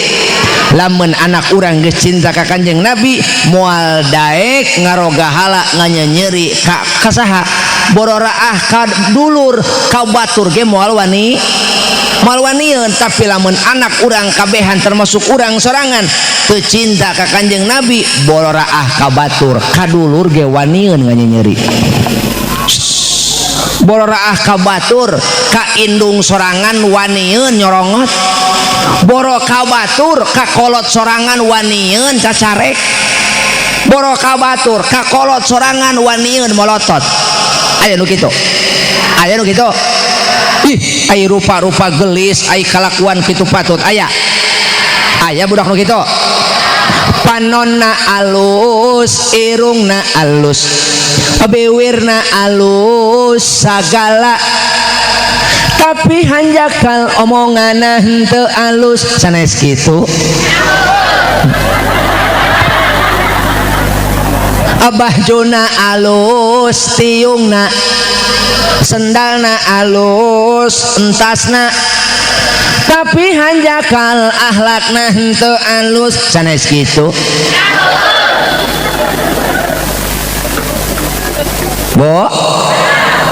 Lamun anak urang geus cinta ka Kanjeng Nabi moal daek ngarogahala nganyenyeri ka kasaha bororaah ka dulur ka batur ge moal wani moal wanieun. Tapi lamun anak urang kabehan termasuk urang sorangan teu cinta ka Kanjeng Nabi bororaah ka batur ka dulur ge wanieun nganyenyeri, bororaah ka batur ka indung sorangan wanieun nyorongot, boro ka batur ka kolot sorangan wanieun cacarek, boro ka batur ka kolot sorangan wanieun molotot. Aya nu kitu, aya nu kitu. Ih, ai rupa-rupa gelis, ai kalakuan kitu patut aya. Aya budak nu kitu. Panonna alus, irungna alus, biwirna alus, sagala. Tapi hanjakal omonganna henteu alus sanes kitu. Abah jona alus tiungna, sendalna alus entasna, tapi hanjakal akhlakna henteu alus sanes kitu. Bo,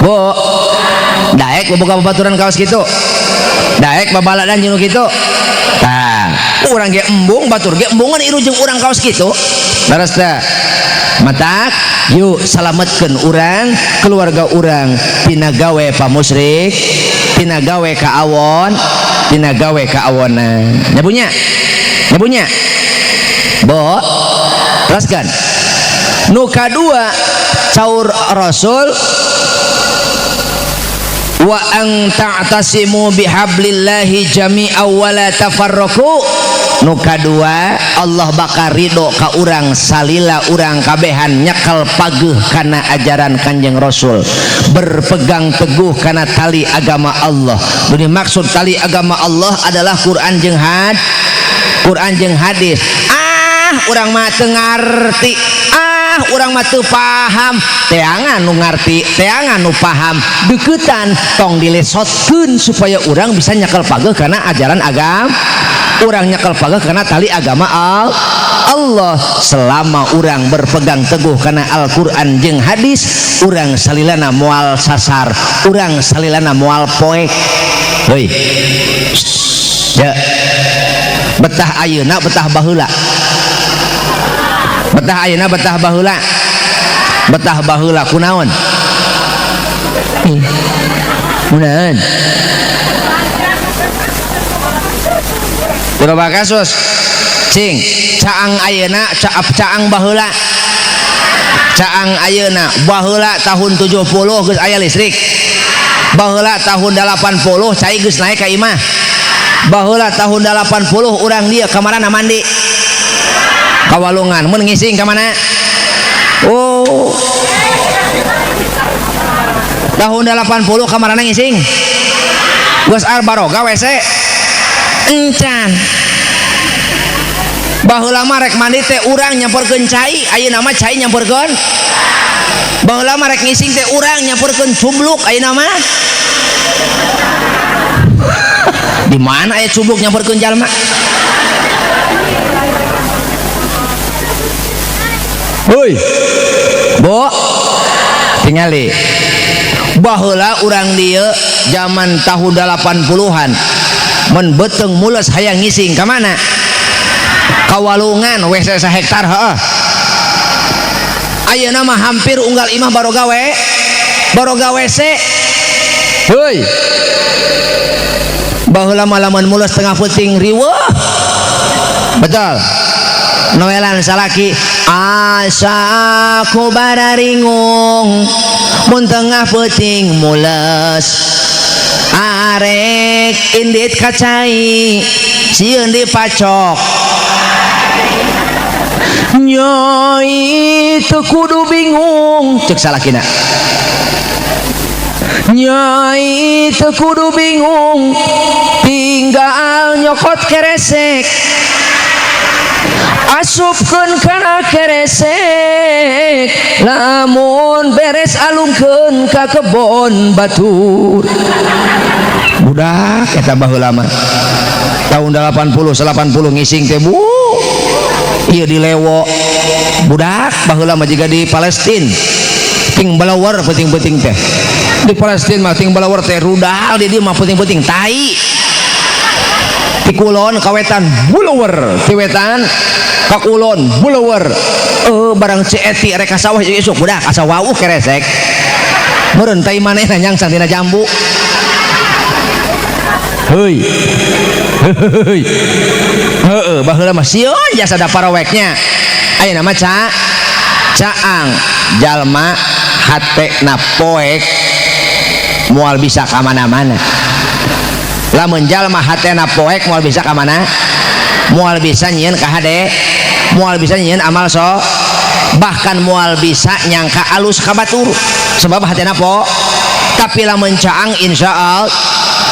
bo, daek boga babaturan kaos kitu, daek babaladan jeung nu kitu. Tah, urang ge embung batur ge embungan ieu jeung urang kaos kitu. Leres teh? Matak yuk salametkeun urang keluarga urang tina gawe pamusrik, tina gawe ka awon, tina gawe ka awonan. Nyabunya? Nyabunya? Bo, teruskan. Nu kadua caur Rasul wa an ta'tasimu bihablillahi jami'aw wa la tafarraqu. Nu kadua Allah bakal ridho ka urang salila urang kabehan nyekel pageuh kana ajaran Kanjeng Rasul, berpegang teguh kana tali agama Allah. Nu dimaksud tali agama Allah adalah Quran jeung Quran jeung hadis. Ah, urang mah teu ngarti, ah urang mah teu paham. Teangan nu ngarti, teangan nu paham, deuketan tong dilesotkeun supaya urang bisa nyekel pageuh kana ajaran agama. Urang nyekel pageuh kana tali agama Allah. Selama urang berpegang teguh kana Al-Qur'an jeung hadis, urang salilana moal sasar, urang salilana moal poek. Heuy. Ya. Betah ayeuna betah baheula. Betah ayeuna betah baheula. Betah baheula kunaon? Kunaon? Loba kasus cing caang ayeuna caang baheula. Caang ayeuna baheula tahun 70 geus aya listrik. Baheula tahun 80 cai geus naik ka imah. Baheula tahun 80 urang dieu ka marana mandi? Ka walungan. Mun ngising ka mana? Oh. Tahun 80 ka marana ngising? Geus baroga WC. Encan. Baheula mah rek mandi teh urang nyamperkeun cai, ayeuna mah cai nyamperkeun. Baheula mah rek ngising teh urang nyamperkeun cubluk, ayeuna mah. Di mana aya cubluk nyamperkeun jalma? Hoi. Bo, tingali. Baheula urang dieu zaman tahun 80-an mun beuteung mules hayang ngising ka mana? Ka walungan WC sahektar heuh. Ayeuna mah hampir unggal imah baroga we, baroga WC. Heuy. Baheula mah lamun mules tengah peuting riweuh. Betul. Noelan salaki asa ku bararingung mun tengah peuting mules arek indit ka cai sieun dipacok nyai teu kudu bingung cek salakina. Nyai teu kudu bingung tinggal nyokot keresek asupkeun kana keresek lamun beres alungkeun ka kebon batur. Budak eta baheula mah tahun 80 80 ngising teh bu ieu di lewo. Budak baheula mah jiga di Palestin ting balawar peuting-peuting teh. Di Palestin mah ting balawar teh rudal, di dieu mah peuting-peuting tai. Ti kulon ka wetan bulawar, ti wetan ka kulon bulawar. Barang Ceti rek ka sawah isuk budak asa wawuh keresek. Meureun tai manehna nyangsang tina jambu. Heuy. Heuy. Heueuh baheula mah sieun jasa da paraweknya. Ayeuna mah caang jalma hatena poek moal bisa ka mana-mana. Lamun jalma hatena poek moal bisa ka mana? Moal bisa nyieun ka hade, moal bisa nyieun amal so, bahkan moal bisa nyangka alus ka batur sebab hatena po. Tapi lamun caang insyaallah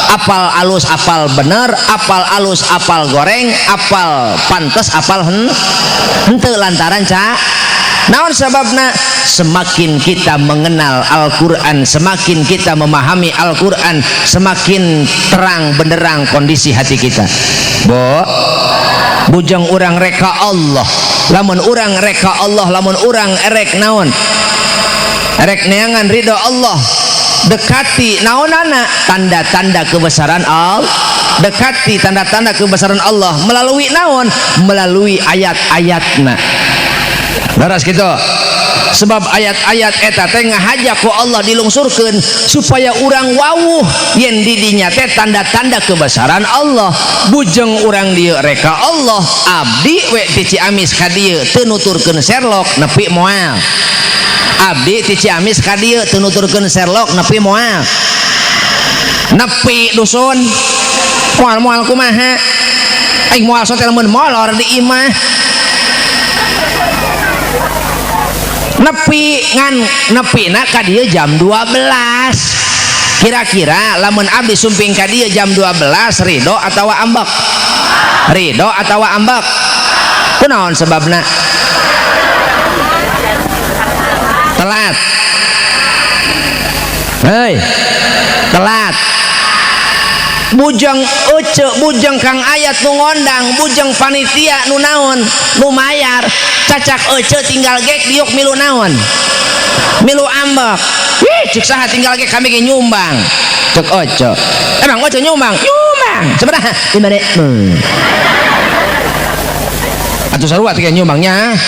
Apal alus apal bener, apal alus apal goreng, apal pantes apal henteu lantaran ca naon sababna? Semakin kita mengenal Al-Quran, semakin kita memahami Al-Quran, semakin terang benderang kondisi hati kita. Bo, bujang urang reka Allah, lamun urang reka Allah, lamun urang erek naon, erek neangan ridho Allah, dekati naonana tanda-tanda kebesaran Allah, dekati tanda-tanda kebesaran Allah melalui naon, melalui ayat-ayatna. Laras gitu. Sebab ayat-ayat eta teh ngahaja ku Allah dilungsurkeun supaya urang wawuh yen didinya teh tanda-tanda kebesaran Allah. Bujeng urang dieu reka Allah, abdi we ti Ciamis ka dieu teu nuturkeun Sherlock nepi moal. Abdi ti Ciamis ka dieu teu nuturkeun Sherlock nepi moal. Nepi dusun moal-moal kumaha? Aing moal sotel mun molor di imah. Nepi ngan nepi na ka dieu jam 12. Kira-kira lamun abdi sumping ka dieu jam 12 ridho atawa ambek? Ridho atawa ambek? Kunaon sebabna? Telat. Hei, telat. Bujeng ece, bujeng Kang Ayat nu ngondang, bujeng panitia nu naon, nu mayar, cacak ece tinggal gek diuk milu naon, milu ambek. Ih, cek saha tinggal gek kami ge nyumbang. Cek ece. Emang ece nyumbang? Nyumbang. Sebenarnya di mana? Atuh sarua teh nyumbangnya.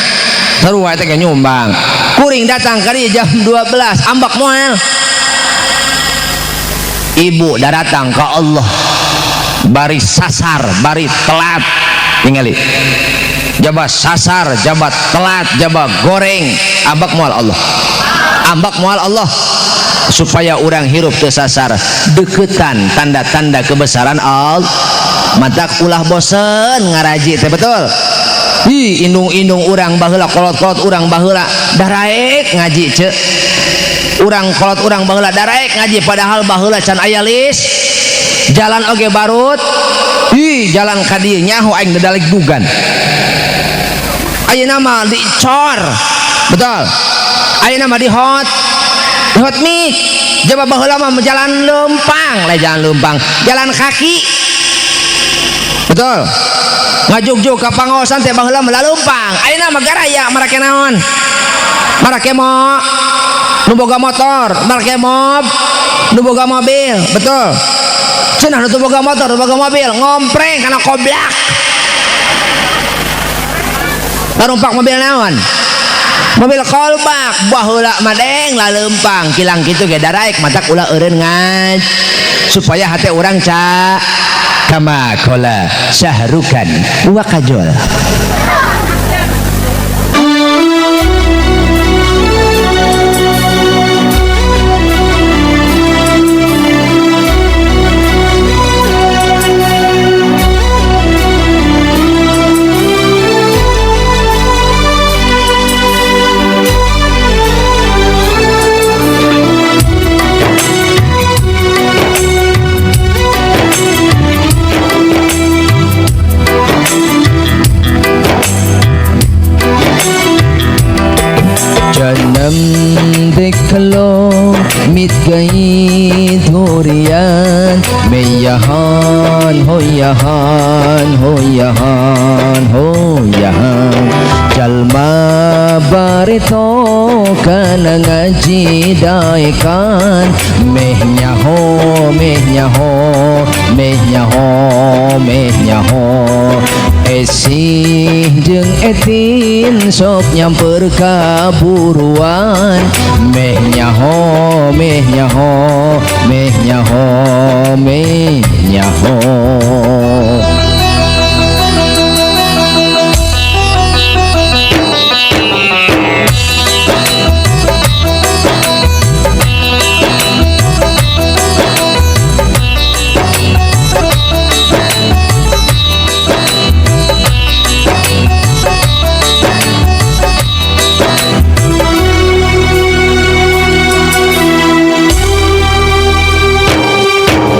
Sarua teh nyumbang. Kuring datang kali jam 12, ambek moal. Ibu datang ke Allah bari sasar, bari telat, tingali jabat sasar, jabat telat, jabat goreng, ambek moal Allah, ambek moal Allah, supaya orang hirup teu sasar, deketan tanda-tanda kebesaran Allah. Matak ulah bosen ngaraji teh, betul. Ih, indung-indung urang baheula, kolot-kolot urang baheula daraek ngaji ceu. Urang kolot urang baheula daraek ngaji, padahal baheula can aya lis, jalan oge barut. Ih, jalan ka dieu nyaho aing dedalik dugan. Ayeuna mah dicor, betul. Ayeuna mah di hot mic. Jaba baheula mah jalan leumpang, lain jalan leumpang, jalan kaki. Betul. Ngajugjug ka pangaosan teh baheula mah leumpang. Ayeuna mah garaya marake naon? Marake mo nu boga motor, marake mob, nu boga mobil, betul. Cenah nu boga motor, nu boga mobil, ngompreng kana koblak. Tarumpak mobil naon? Mobil kolbak, baheula mah deng laleumpang, kilang kitu ge daraek matak ulah eureun ngaj supaya hate urang ca kama kola syahrukan wa kajol. जन्म देख लो मिट गई दूरियां, मैं यहाँ हो यहाँ हो यहाँ हो यहाँ। Jalma barito kana ngaji daekan, meh nyaho meh nyaho meh nyaho meh nyaho. Esih jeung etin sok nyamper kaburuan, meh nyaho meh nyaho meh nyaho meh nyaho.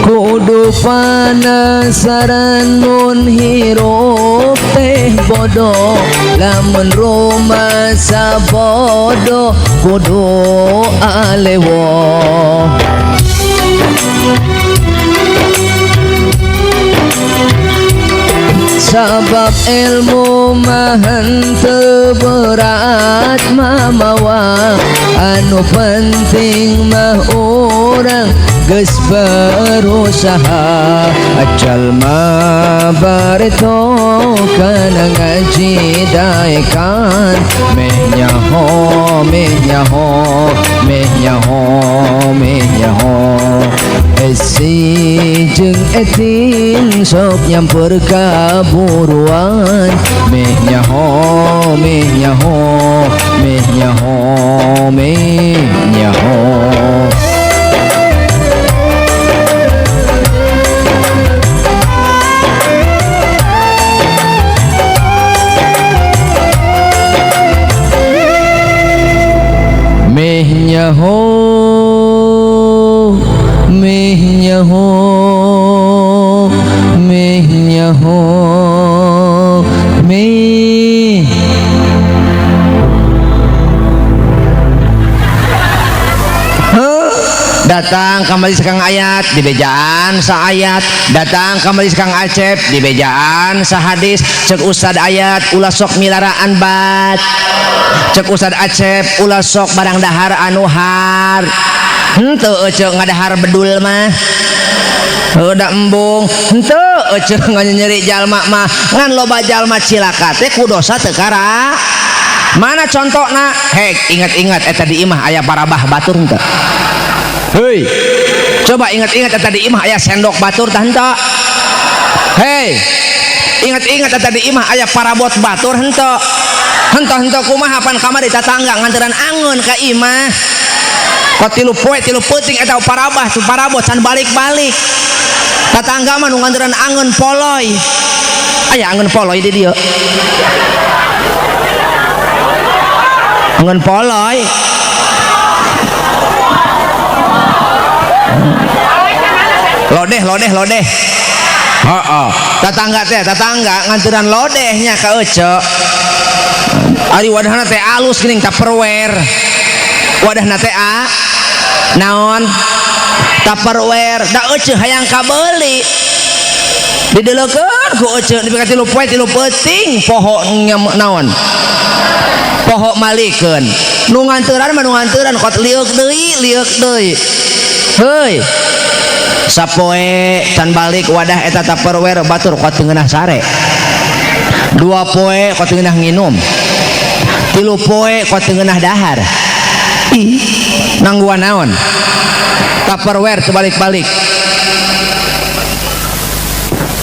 Kudu Syukur panasaran mun hirup teh bodoh, lamun rumasa bodoh kudu alewo. Sabab ilmu mah henteu berat mamawa, anu penting mah urang geus berusaha. Jalma bareto kana ngaji daekan, meh nyaho meh nyaho meh nyaho meh nyaho. Esi jeung etin sok nyamper kaburuan, meh nyaho meh nyaho meh nyaho meh nyaho. Meh nyaho meh nyaho meh nyaho meh. Datang ka majelis Kang Ayat di bejaan saayat, datang ka majelis Kang Acep di bejaan sahadis. Cek Ustad Ayat ulah sok milaraan bat, cek Ustad Acep ulah sok barang dahar anu har. Henteu eceu ngadahar bedul mah udah embung, henteu eceu nganyeri jalma mah ngan loba jalma cilaka teh ku dosa teu kara. Mana contona? Hek ingat-ingat eta di imah aya parabah batur henteu. Hei, coba ingat-ingat eta di imah aya sendok batur tah henteu. Hei, ingat-ingat eta di imah aya parabot batur henteu. Henteu-henteu kumaha pan kamari tatangga nganteran angeun ka imah. Kok tilu poe tilu peuting eta parabah tu parabot can balik-balik. Tatangga mah nu nganteran angeun poloy. Aya angeun poloy di dieu. Angeun poloy. Lodeh lodeh lodeh. Heeh. Tatangga teh tatangga nganteran lodehnya ka ece. Ari wadahna teh alus geuning tupperware. Wadahna teh a naon? Tupperware. Da ece hayang kabeuli. Dideleukeun ku ece nepi ka 3 poe 3 peuting poho naon? Poho malikeun. Nu nganteran mah nu nganteran kot lieuk deui lieuk deui. Heuy. Sapoe can balik wadah eta tupperware batur kot teu ngeunah sare. 2 poe kot teu ngeunah nginum. 3 poe kot teu ngeunah dahar. Ih, nangguan naon? Tupperware teu balik-balik.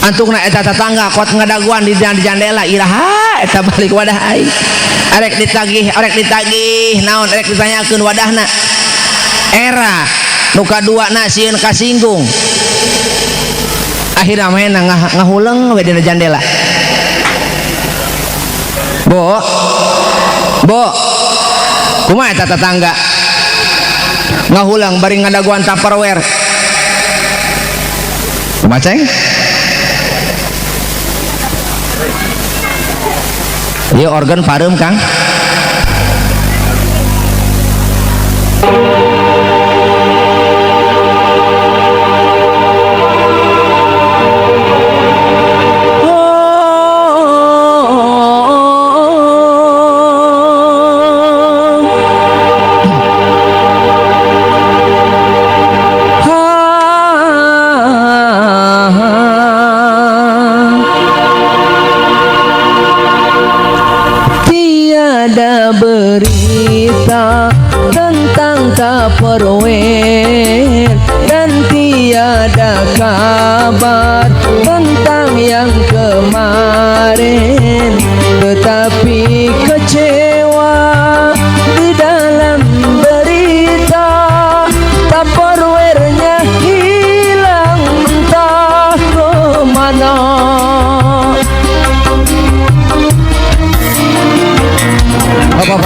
Antukna eta tetangga kot ngadaguan di jandela iraha eta balik wadah aing. Arek ditagih naon arek ditanyakeun wadahna. Era nu kadua na sieun kasinggung. Akhirna mah ngahuleng we dina jandela. Bo. Bo. Kumaha eta tetangga? Ngahulang bari ngadaguan Tupperware. Kumaha ceng? Ieu organ pareum Kang. Tiada berita tentang Tupperware dan tiada kabar tentang yang kemarin, tetapi kecewa di dalam berita Tupperware-nya hilang entah kemana. Apa.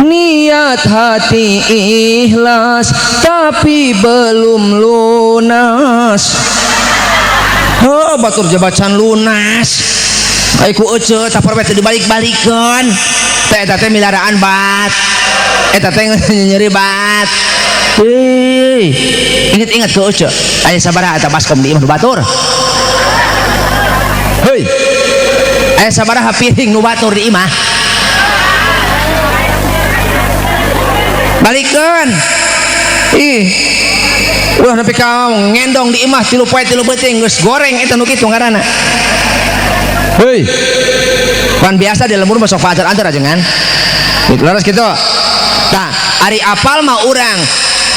Nia Niat hati ikhlas tapi belum lunas. Heuh, batur jabacan lunas. Ai ku ece tupperware teh dibalik-balikeun. Teh eta teh milaraan bat. Eta teh nyeri bat. Hei, inget-inget ke ece. Aya sabaraha eta baskom di imah nu batur? Hei. Aya sabaraha piring nu batur di imah? Balikeun. Ih. Ulah nepi ka ngendong di imah 3 poe 3 beuting geus goreng eta nu kitu ngaranna. Hei. Kan biasa di lembur mah sok antar-antar aja kan. Gitu leres kitu. Tah, ari apal mah urang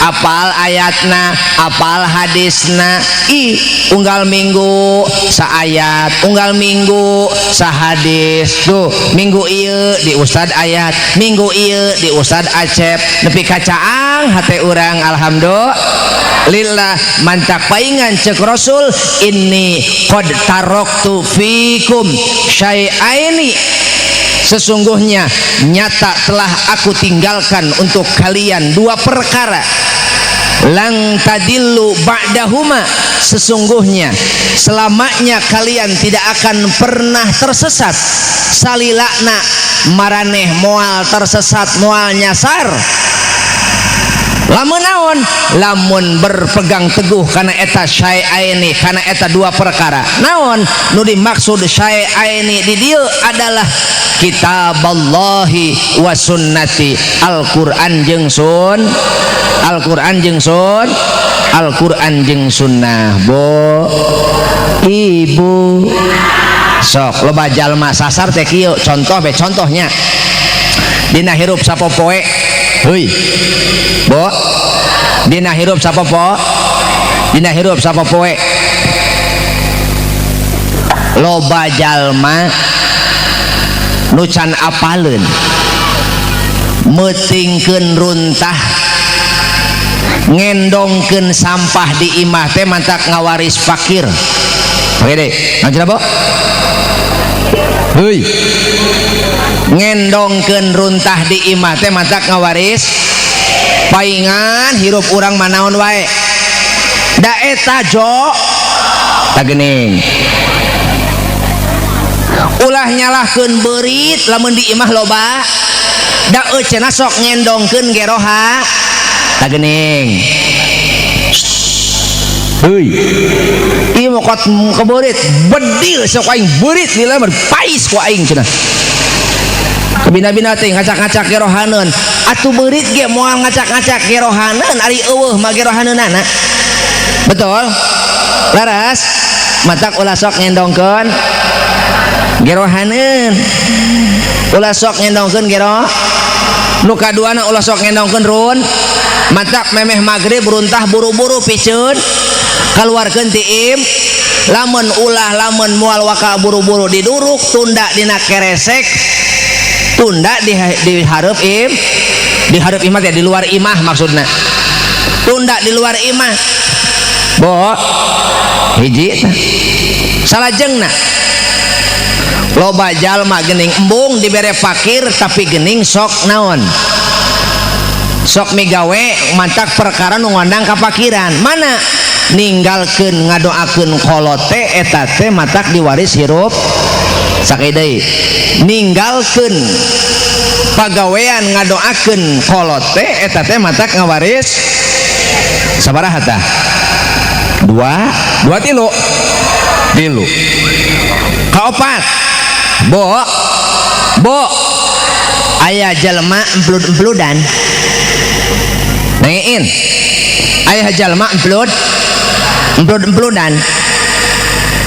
apal ayatna, apal hadisna. Ih, unggal minggu saayat, unggal minggu sahadis. Tuh, minggu ieu di Ustad ayat, minggu ieu di Ustad Acep. Nepi ka caang hate urang alhamdulillah mantak paingan cek Rasul inni qad taraktu fikum syai'aini, sesungguhnya nyata telah aku tinggalkan untuk kalian dua perkara, lang tadillu ba'dahuma, sesungguhnya selamanya kalian tidak akan pernah tersesat, salilakna maraneh moal tersesat moal nyasar. Lamun naon? Lamun berpegang teguh kana eta syai'aini, kana eta dua perkara. Naon nu dimaksud syai'aini di dieu adalah kitaballahi wa sunnati, Al-Qur'an jeung sun, Al-Qur'an jeung sun, Al-Qur'an jeung sunnah. Bo ibu sok loba jalma sasar teh kieu, contoh be contohnya dina hirup sapopoe. Heuy. Bo dina hirup sapopo, dina hirup sapopoe loba jalma nu can apaleun meutingkeun runtah, ngendongkeun sampah di imah teh mantak ngawaris fakir. Oke deh, lanjut bo. Heuy. Ngendongkeun runtah di imah teh mantak ngawaris paingan hirup urang manaon wae. Da eta jo tah geuning. Ulah nyalahkeun beurit lamun di imah loba da euceuna sok ngendongkeun geroha tah geuning. Heuy. Ieu mokot kebeurit bedil sok aing beurit dilemar pais ku aing cenah. Kabina-bina teh ngacak-ngacak gerohaneun. Atuh beurit ge moal ngacak-ngacak gerohaneun ari eueuh mah gerohaneunana. Betul? Laras matak ulah sok ngendongkeun gerohaneun. Ulah sok ngendongkeun gero. Nu kaduana ulah sok ngendongkeun run. Matak memeh magrib runtah buru-buru piceun kaluarkeun ti im. Lamun ulah lamun moal waka buru-buru diduruk tunda dina keresek, tunda di hareup im, di hareup imah teh di luar imah maksudna, tunda di luar imah. Bo hiji tah salajengna loba jalma geuning embung dibere fakir tapi geuning sok naon, sok migawe mantak perkara nu ngondang kapakiran. Mana ninggalkeun ngadoakeun kolot teh eta teh matak diwaris hirup sakali deui. Ninggalkeun pagawean ngadoakeun kolot teh eta teh matak ngawaris sabaraha tah? Dua, dua tilu, tilu. Kaopat, bo, bo, aya jalma emplud-empludan. Nengein, aya jalma emplud, emplud-empludan.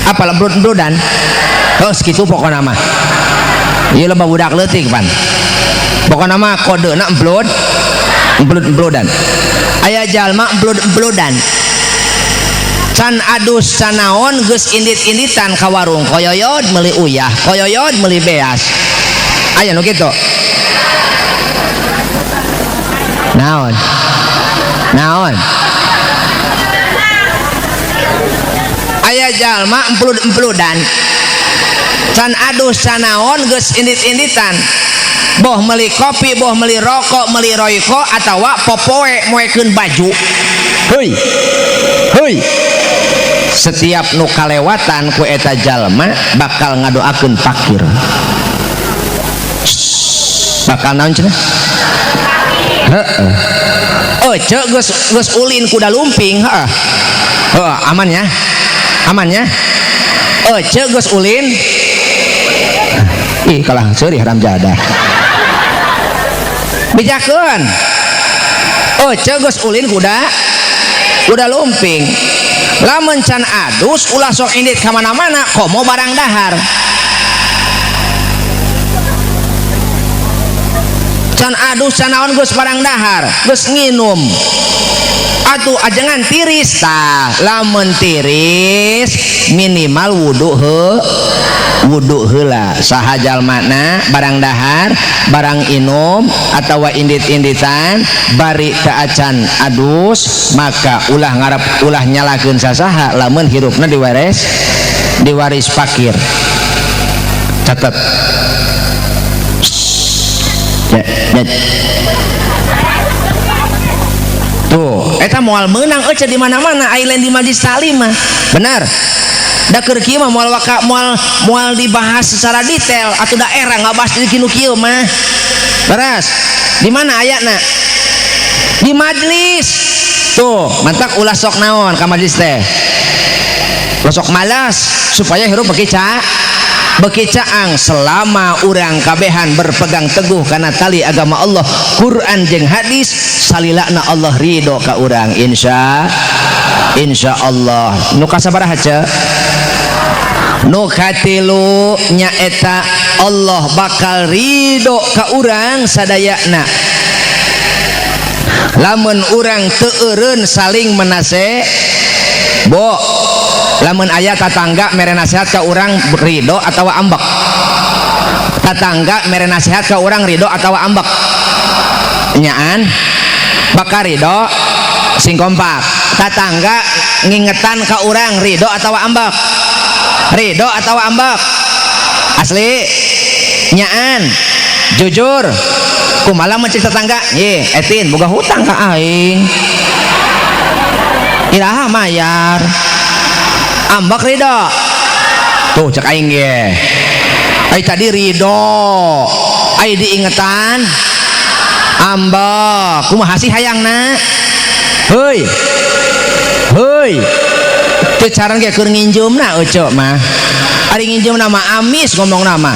Apa emplud-empludan? Oh, segitu pokokna mah. Ieu loba budak leutik pan. Pokokna mah kodena emplud, emplud-empludan. Aya jalma emplud-empludan. Can adus can naon geus indit-inditan ka warung koyoyod meuli uyah, koyoyod meuli beas. Aya nu kitu. Naon? Naon? Aya jalma emplud-empludan. Can adus can naon geus indit-inditan. Boh meuli kopi, boh meuli rokok, meuli royko atawa popoe moekeun baju. Heuy. Heuy. Setiap nu kalewatan ku eta jalma bakal ngadoakeun fakir. Bakal naon cenah? Heeh. Oh, cek geus geus ulin kuda lumping, heeh. Heeh, aman ya? Aman ya? Oh, cek geus ulin. Ih, kalah seuri haram jadah. Bejakeun. Oh, cek geus ulin kuda lumping. Lamun can adus ulah sok indit ka mana-mana, komo barang dahar. Can adus can naon geus barang dahar, geus nginum. Atuh ajengan tiris tah, lamun tiris minimal wudu heuh. Wudu heula saha jalmana barang dahar, barang inum atawa indit-inditan bari teu acan adus maka ulah ngarep ulah nyalakeun sasaha lamun hirupna diwaris fakir. Catat. Ya, ya. Tuh, eta moal meunang eueuh di mana-mana ai lain di majlis taklim mah. Benar. Da keur kieu mah moal waka moal dibahas secara detail atuh daerah ngabahas di kinu kieu mah. Beres. Di mana ayana? Di majlis. Tuh, mantak ulah sok naon ka majlis teh. Ulah sok malas supaya hirup beki beki caang selama urang kabehan berpegang teguh kana tali agama Allah, Quran jeung hadis, salilana Allah ridho ka urang insya Allah. Nu kasabaraha ce? Nu katilu nyaeta Allah bakal ridho ka urang sadayana lamun urang teu eureun saling menase bo. Lamun aya tatangga mere nasihat ka urang ridho atawa ambek? Tatangga mere nasihat ka urang ridho atawa ambek? Nyaan bakal ridho sing kompak. Tatangga ngingetan ka urang ridho atawa ambek? Ridho atawa ambek? Asli nyaan jujur kumaha mun cek tetangga ye etin boga hutang ka aing iraha mayar ambek ridho? Tuh cek aing ge ai tadi ridho ai diingetan ambek kumaha sih hayangna? Heuy heuy teu caran ge keur nginjeumna euceu mah ari nginjeumna mah amis ngomongna mah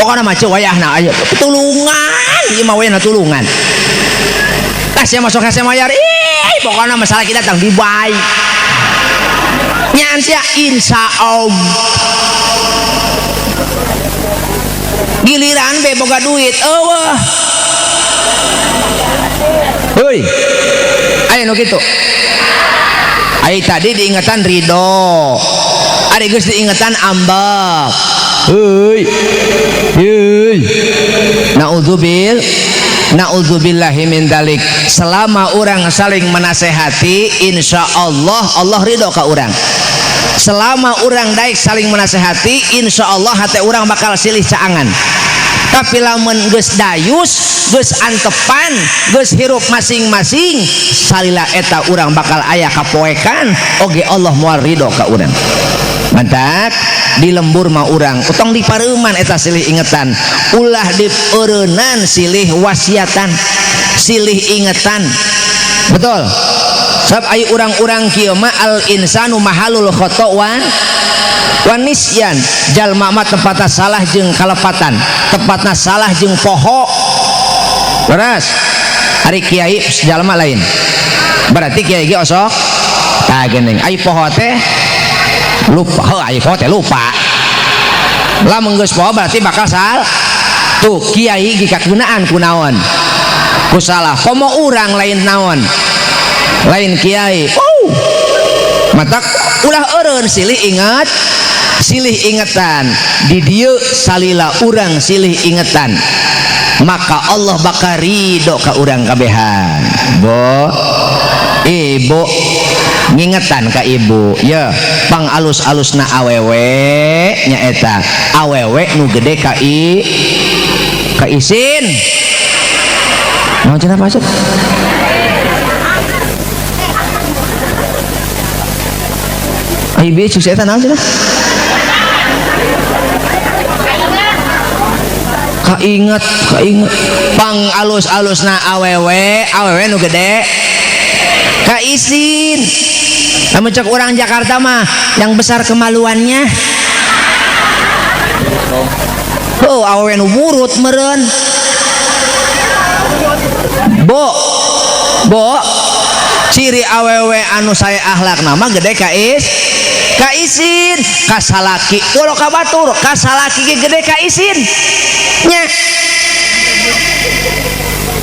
pokona mah ceu wayahna ayo tulungan ieu mah wayahna tulungan tah sia masuk hese mayar ih pokona masalah kita datang dibai nyaan sia insya Allah giliran be boga duit eueuh. Heuy aya nu kitu ai tadi diingetan ridho ari geus diingetan ambek. Heuy heuy naudzubillahi min dzalik. Selama orang saling menasehati insya Allah Allah ridho ka urang. Selama urang daek saling menasehati insya Allah hati urang bakal silih caangan. Tapi lamun geus dayus geus antepan geus hirup masing-masing salila eta urang bakal aya kapoekan oge Allah moal ridho ka urang. Mantak di lembur mah urang utong di pareuman eta silih ingetan ulah di eureunnan silih wasiatan silih ingetan. Betul. Sebab ai urang-urang kieu mah al insanu mahalul khata wan nisyan jalma mah tempatna salah jeung kalepatan tempatna salah jeung poho. Leres ari kiai jalma lain berarti kiai ge osok tah geuning ai poho teh lupa. Heuh ai poho teh lupa lamun geus poho berarti bakal sal tuh kiai ge kakeunaan ku naon ku salah komo urang lain naon lain kiai. Wow matak ulah eureun silih ingat silih ingetan di dieu salila urang silih ingetan maka Allah bakal ridho ka urang kabehan. Bo ibu Ngingetan ka ibu ya, pang alus-alusna awewe nyaeta awewe nu gede ka i ka isin. Naon cenah maksud? Ai bieu cuk eta naon cenah? Kainget, kainget. Pang alus-alusna awewe, awewe nu gede ka isin. Lamun cek urang Jakarta mah yang besar kemaluannya. Oh, awewe nu burut meureun. Bo, bo, ciri awewe anu sae akhlakna mah gede ka is, ka isin, ka salaki. Walau ka batur, ka salaki ge gede ka isin. Nya.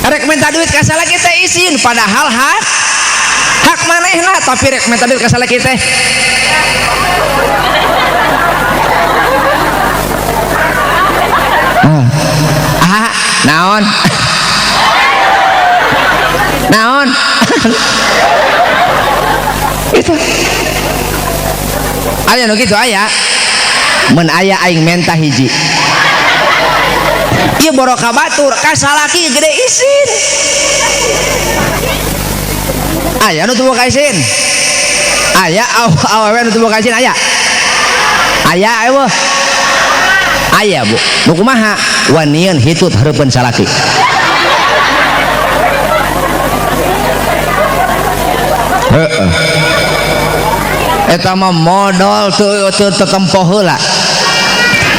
Rek minta duit ka salaki teh isin, padahal hak manehna, tapi rek minta duit ka salaki teh. Ah, naon? Naon? Itu. Aya nu kitu aya. Mun aya aing menta hiji. Ieu boro ka batur, ka salaki gede isin. Aya nu teu boga isin. Aya awewe nu teu boga isin aya. Aya eueuh. Aya bu. Nu kumaha? Wanian hitut hareupeun salaki. Heeh. Eta mah modal teu tetempo heula.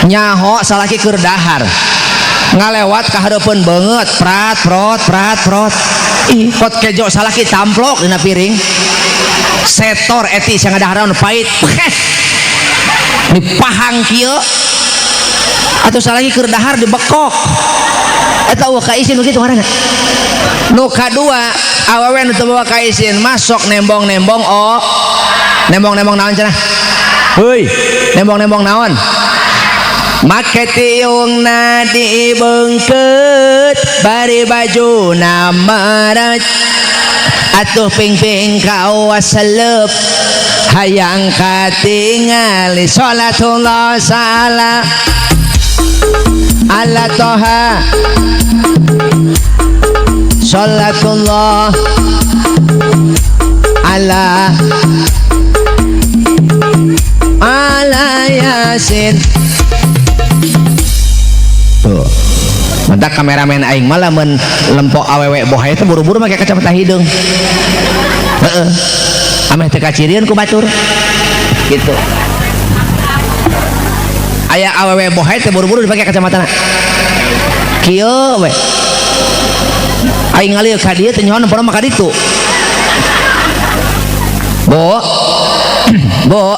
Nyaho salaki keur dahar. Ngalewat ka hareupeun beungeut, prat prot prat prot. Ih, pot kejo salaki tamplok dina piring. Setor eti sia ngadaharan pait. Dipahang kieu. Atuh salaki keur dahar dibekok. Eta eueuh ka isin kitu ngaranna. Nu kadua, awewe nu teu bawa ka isin masuk nembong-nembong oh. Nembong-nembong naon cenah? Heuy, nembong-nembong naon? Make tiungna dibeungkeut, bari bajuna meret. Atuh ping-ping kawas seleup, hayang katingali salatullah salam ala toha salatullah ala ala yasin. Tuh, mantap kameramen aing malah men lempok awewe bohay itu buru-buru make kacamata hideung. Heeh. Ameh teu kacirian ku batur. Gitu. Aya awewe bohay teh buru-buru dipake kacamatana. Kieu we. Aing ngalieu ka dieu teh nyohon pernah maka ditu. Bo. Bo.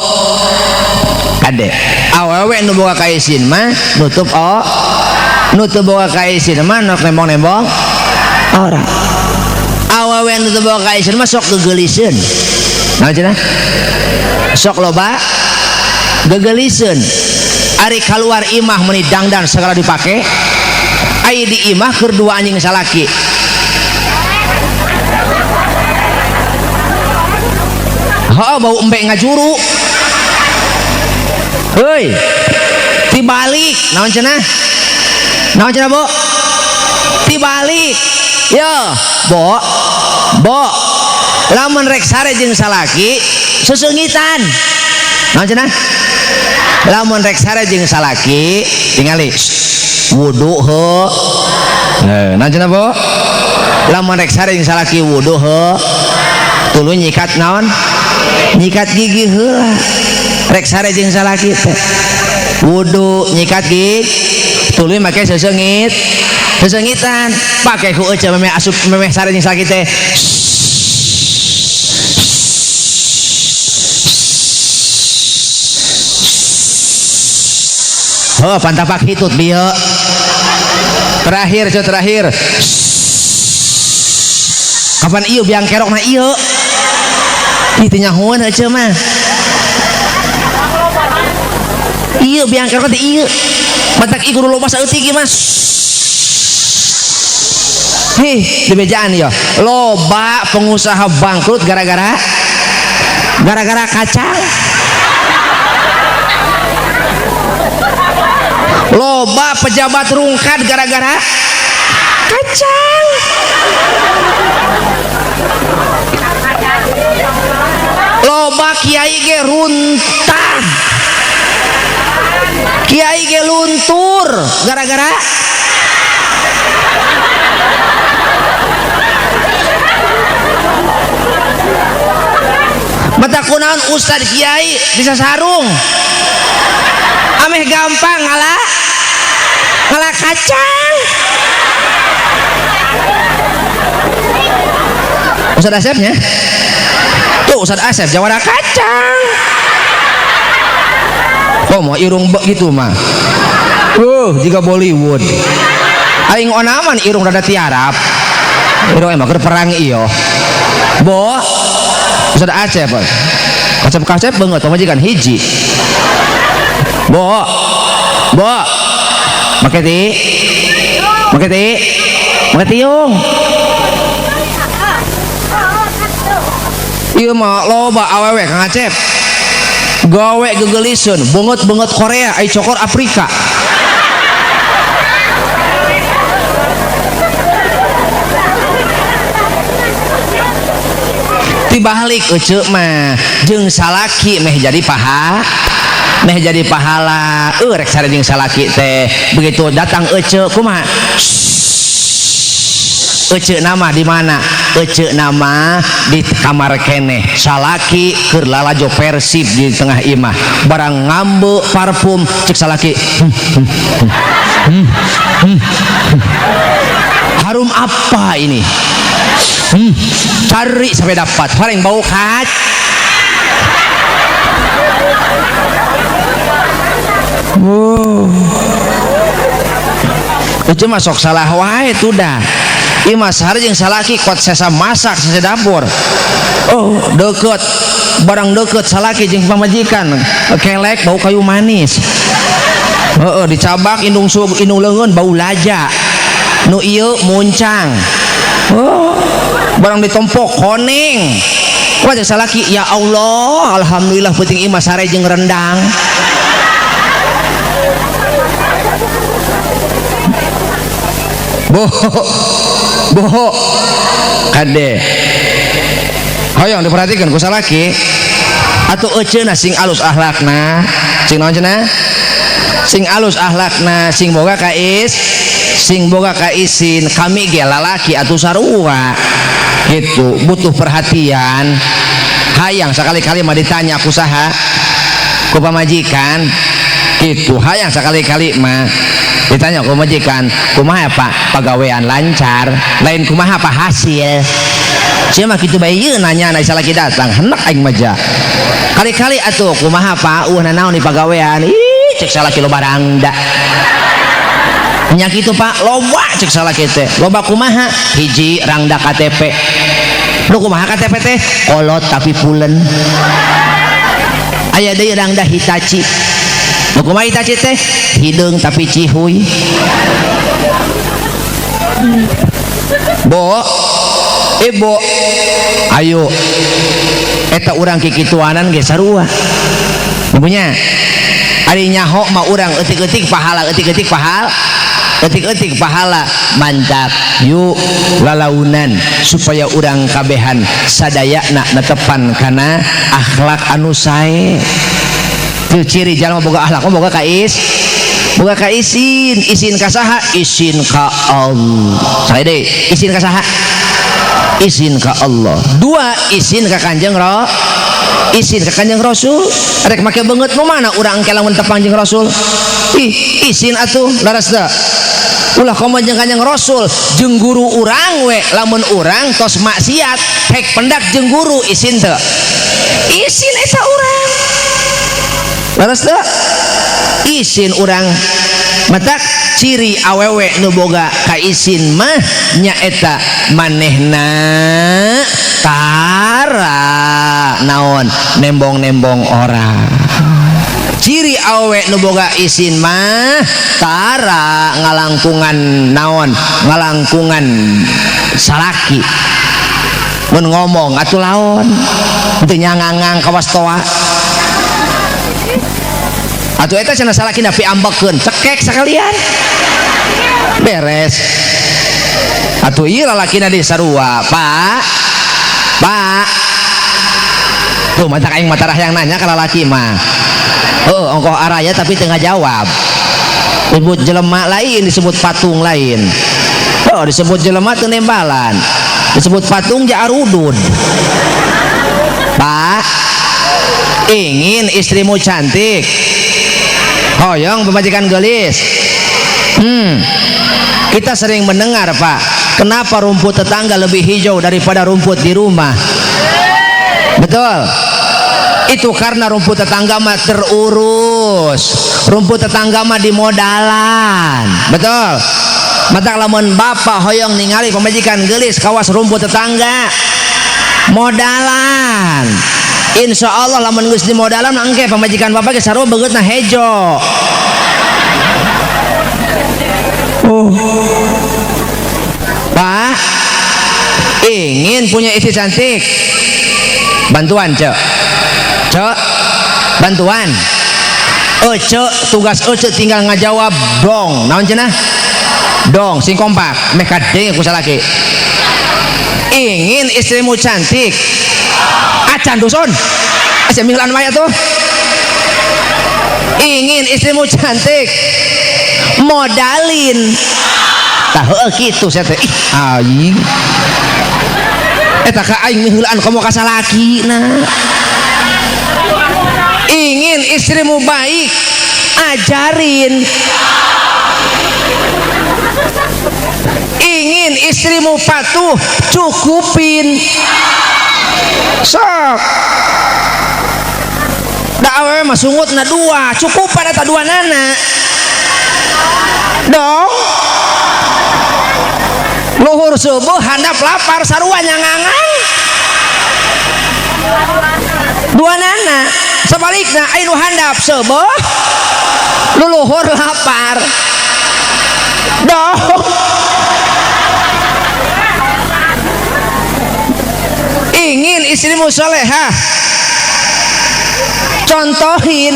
Kade. Awewe nu boga kaisin mah nutup oh. Nu teu boga kaisin mah nok nembong-nembong ora. Awewe nu teu boga kaisin mah sok gegeliseun. Naon cenah? Sok loba gegeliseun. Ari kaluar imah meuni dangdan segala dipake. Ai di imah keur dua anjing salaki. Heuh, bau embe ngajuru. Heuy. Tibalik naon cenah? Naon cenah, Bu? Tibalik. Yo, Bo. Bo. Lamun rek sare jeung salaki seseungitan. Naon cenah? Lamun rek sare jeung salaki tingali wudu heuh. Naon cenah, Bu? Lamun rek sare jeung salaki wudu heuh. Tuluy nyikat naon? Nyikat gigi heula. Rek sare jeung salaki teh. Wudu nyikat gigi, tuluy make seseungit. Seseungitan pake ku ece memeh asup memeh sare jeung salaki teh. Oh, pantapak hitut bieu. Terakhir, cuy, terakhir. Kapan ieu biang kerokna ieu? Ih, teu nyahoeun ece mah. Ieu biang kerok teh ieu. Matak ieu kudu loba saeutik ieu mah. Hih, dibejaan ya. Loba pengusaha bangkrut gara-gara Gara-gara kacang. Loba pejabat rungkad gara-gara kacang. Loba kiai ge runtah, kiai ge luntur gara-gara mata kunaon ustad kiai bisa sarung ameh gampang ngalah ngalah kacang. Ustad Asepnya tuh, Ustad Asep jawara kacang. Kok mau irung begitu mah, jika Bollywood aing onaman irung rada tiarap, irung emang keur perang iyo bo. Ustad Asep kacep-kacep banget pamajikan hiji bo bo make ti make ti make tiung. Ieu mah loba awewe Kang Acep gawe gegeliseun beungeut-beungeut Korea ai cokor Afrika. Tibalik ece mah jeung salaki meh jadi paha meh jadi pahala. Rek sare jeung salaki teh begitu datang ece kumaha? Ece nama di mana? Ece nama di kamar keneh. Salaki keur lalajo Persib di tengah imah. Barang ngambe parfum cek salaki. Harum apa ini? Cari sampai dapat. Paling bau kat. Oh. Ece masuk salah wae tuh dah. Ima sehari jeung salaki kuat sesa masak sesa dapur. Oh, deket barang deket salaki jeung pamajikan kelek bau kayu manis. Heeh, dicabak indung sug indung leungeun bau laja. Nu ieu muncang. Oh, barang ditompok koneng. Wah jeung salaki, ya Allah, alhamdulillah penting ima sare jeung rendang. Boho boho kade hoyong diperhatikan ku salaki atuh eceuna sing alus akhlakna sing naon cenah sing alus akhlakna sing boga kais sing boga kaisin kami ge lalaki atuh sarua gitu butuh perhatian hayang sakali-kali mah ditanya ku saha ku pamajikan gitu hayang sakali-kali mah ditanya ku majikan kumaha pak pagawean lancar lain kumaha pak hasil sia mah kitu bae ieu nanya na salaki datang hendak aing mah kali-kali atuh kumaha pak eueuh nanaon di pagawean ih cek salaki loba rangda nya kitu pak loba cek salaki teh loba kumaha hiji rangda KTP nu kumaha KTP teh kolot tapi pulen aya deui rangda Hitachi nu kumaha Hitachi teh hideung tapi cihuy. Bo ibu ayo eta urang kikituanan ge sarua ibunya ari nyaho mah urang eutik-eutik pahala eutik-eutik pahala eutik-eutik pahala mantap yuk lalaunan supaya urang kabehan sadayana netepan kana akhlak anu sae. Itu ciri jalma boga akhlak boga kais boga kaisin isin ka saha isin ka Allah sae deui isin ka saha isin ka Allah dua isin ka Kanjeng isin ka Kanjeng Rasul rek make beungeut nu mana urang engke lamun tepang jeung Rasul ih isin atuh laras teu ulah komo jeung Kanjeng Rasul jeung guru urang we lamun urang tos maksiat hek pendak jeung guru isin teu isin eta urang laras teu isin urang matak ciri awewe nu boga kaisin mah nyaeta manehna tara naon nembong-nembong orang ciri awewe nu boga isin mah tara ngalangkungan naon ngalangkungan salaki. Mun ngomong atuh laon teu nyangangang kawas toa. Atuh eta cenah salakina piambekeun cekek sakalian. Beres. Atuh ieu lalakina di sarua, Pak. Pak. Tuh matak aing mah tarah yang nanya ka lalaki mah. Heuh, ongkoh araya tapi teu ngajawab. Disebut jelema lain, disebut patung lain. Oh, disebut jelema teu nembalan. Disebut patung ja arudud. Pak, ingin istrimu cantik. Hoyong pemajikan gelis. Kita sering mendengar, Pak, kenapa rumput tetangga lebih hijau daripada rumput di rumah? Betul. Itu karena rumput tetangga mah terurus. Rumput tetangga mah dimodalan. Betul. Matak lamun bapak hoyong ningali pemajikan gelis kawas rumput tetangga modalan. Insya Allah lamun geus dimodalan engke pemajikan bapak ge sarua beungeutna hejo. Oh. Pak, ingin punya istri cantik. Bantuan, Cek. Cek, bantuan. Ece, tugas ece tinggal ngajawab dong. Naon cenah? Dong, sing kompak, meh kadenge ku salaki. Ingin istrimu cantik. Acan dusun. Asa miheulaan wae atuh. Ingin istrimu cantik. Modalin. Tah heueuh kitu sia teh. Ih, aing. Eta ka aing miheulaan komo ka salakina. Ingin istrimu baik, ajarin. Ingin istrimu patuh, cukupin. Sok. Da awewe mah sungutna dua, cukupan eta dua nana. Dong. Luhur subuh handap lapar sarua nyangangan. Dua nana. Sebaliknya anu handap subuh luluhur lapar. Dong. Ingin istrimu solehah, contohin.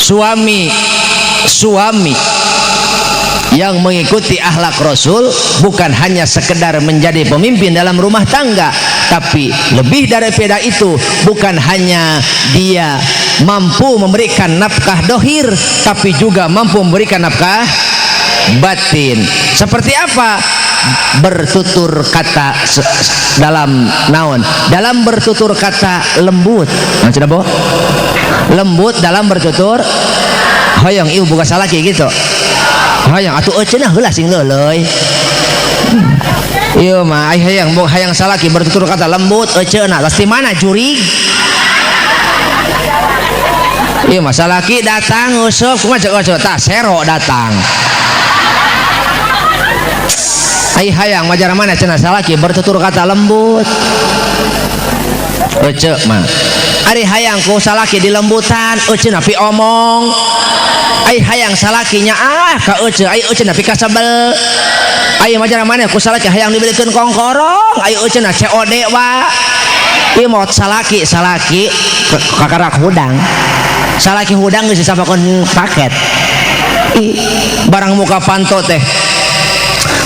Suami yang mengikuti akhlak Rasul bukan hanya sekedar menjadi pemimpin dalam rumah tangga, tapi lebih daripada itu, bukan hanya dia mampu memberikan nafkah dohir, tapi juga mampu memberikan nafkah batin. Seperti apa? Bertutur kata dalam naon? Dalam bertutur kata lembut. Maksudnya apa? Lembut dalam bertutur. Hoyong ieu boga salaki gitu. Hoyong atuh cenah heula sing leuleui. Ieu mah ai hayang hayang salaki bertutur kata lembut eceuna tas di mana jurig? Ieu mah salaki datang useup kumaha cek ece tah sero datang. Ai hayang majar mana cenah salaki bertutur kata lembut. Ece mah. Ari hayang ku salaki dilembutan ece pi omong. Ai hayang salakinya ah ka ece ai ece pi kasebel. Ai majar mana ku salaki hayang dibelikeun kongkorong ai ece COD wa. Ieu maot salaki salaki kakarak hudang. Salaki hudang geus disapakeun paket. Ih, barang muka panto teh.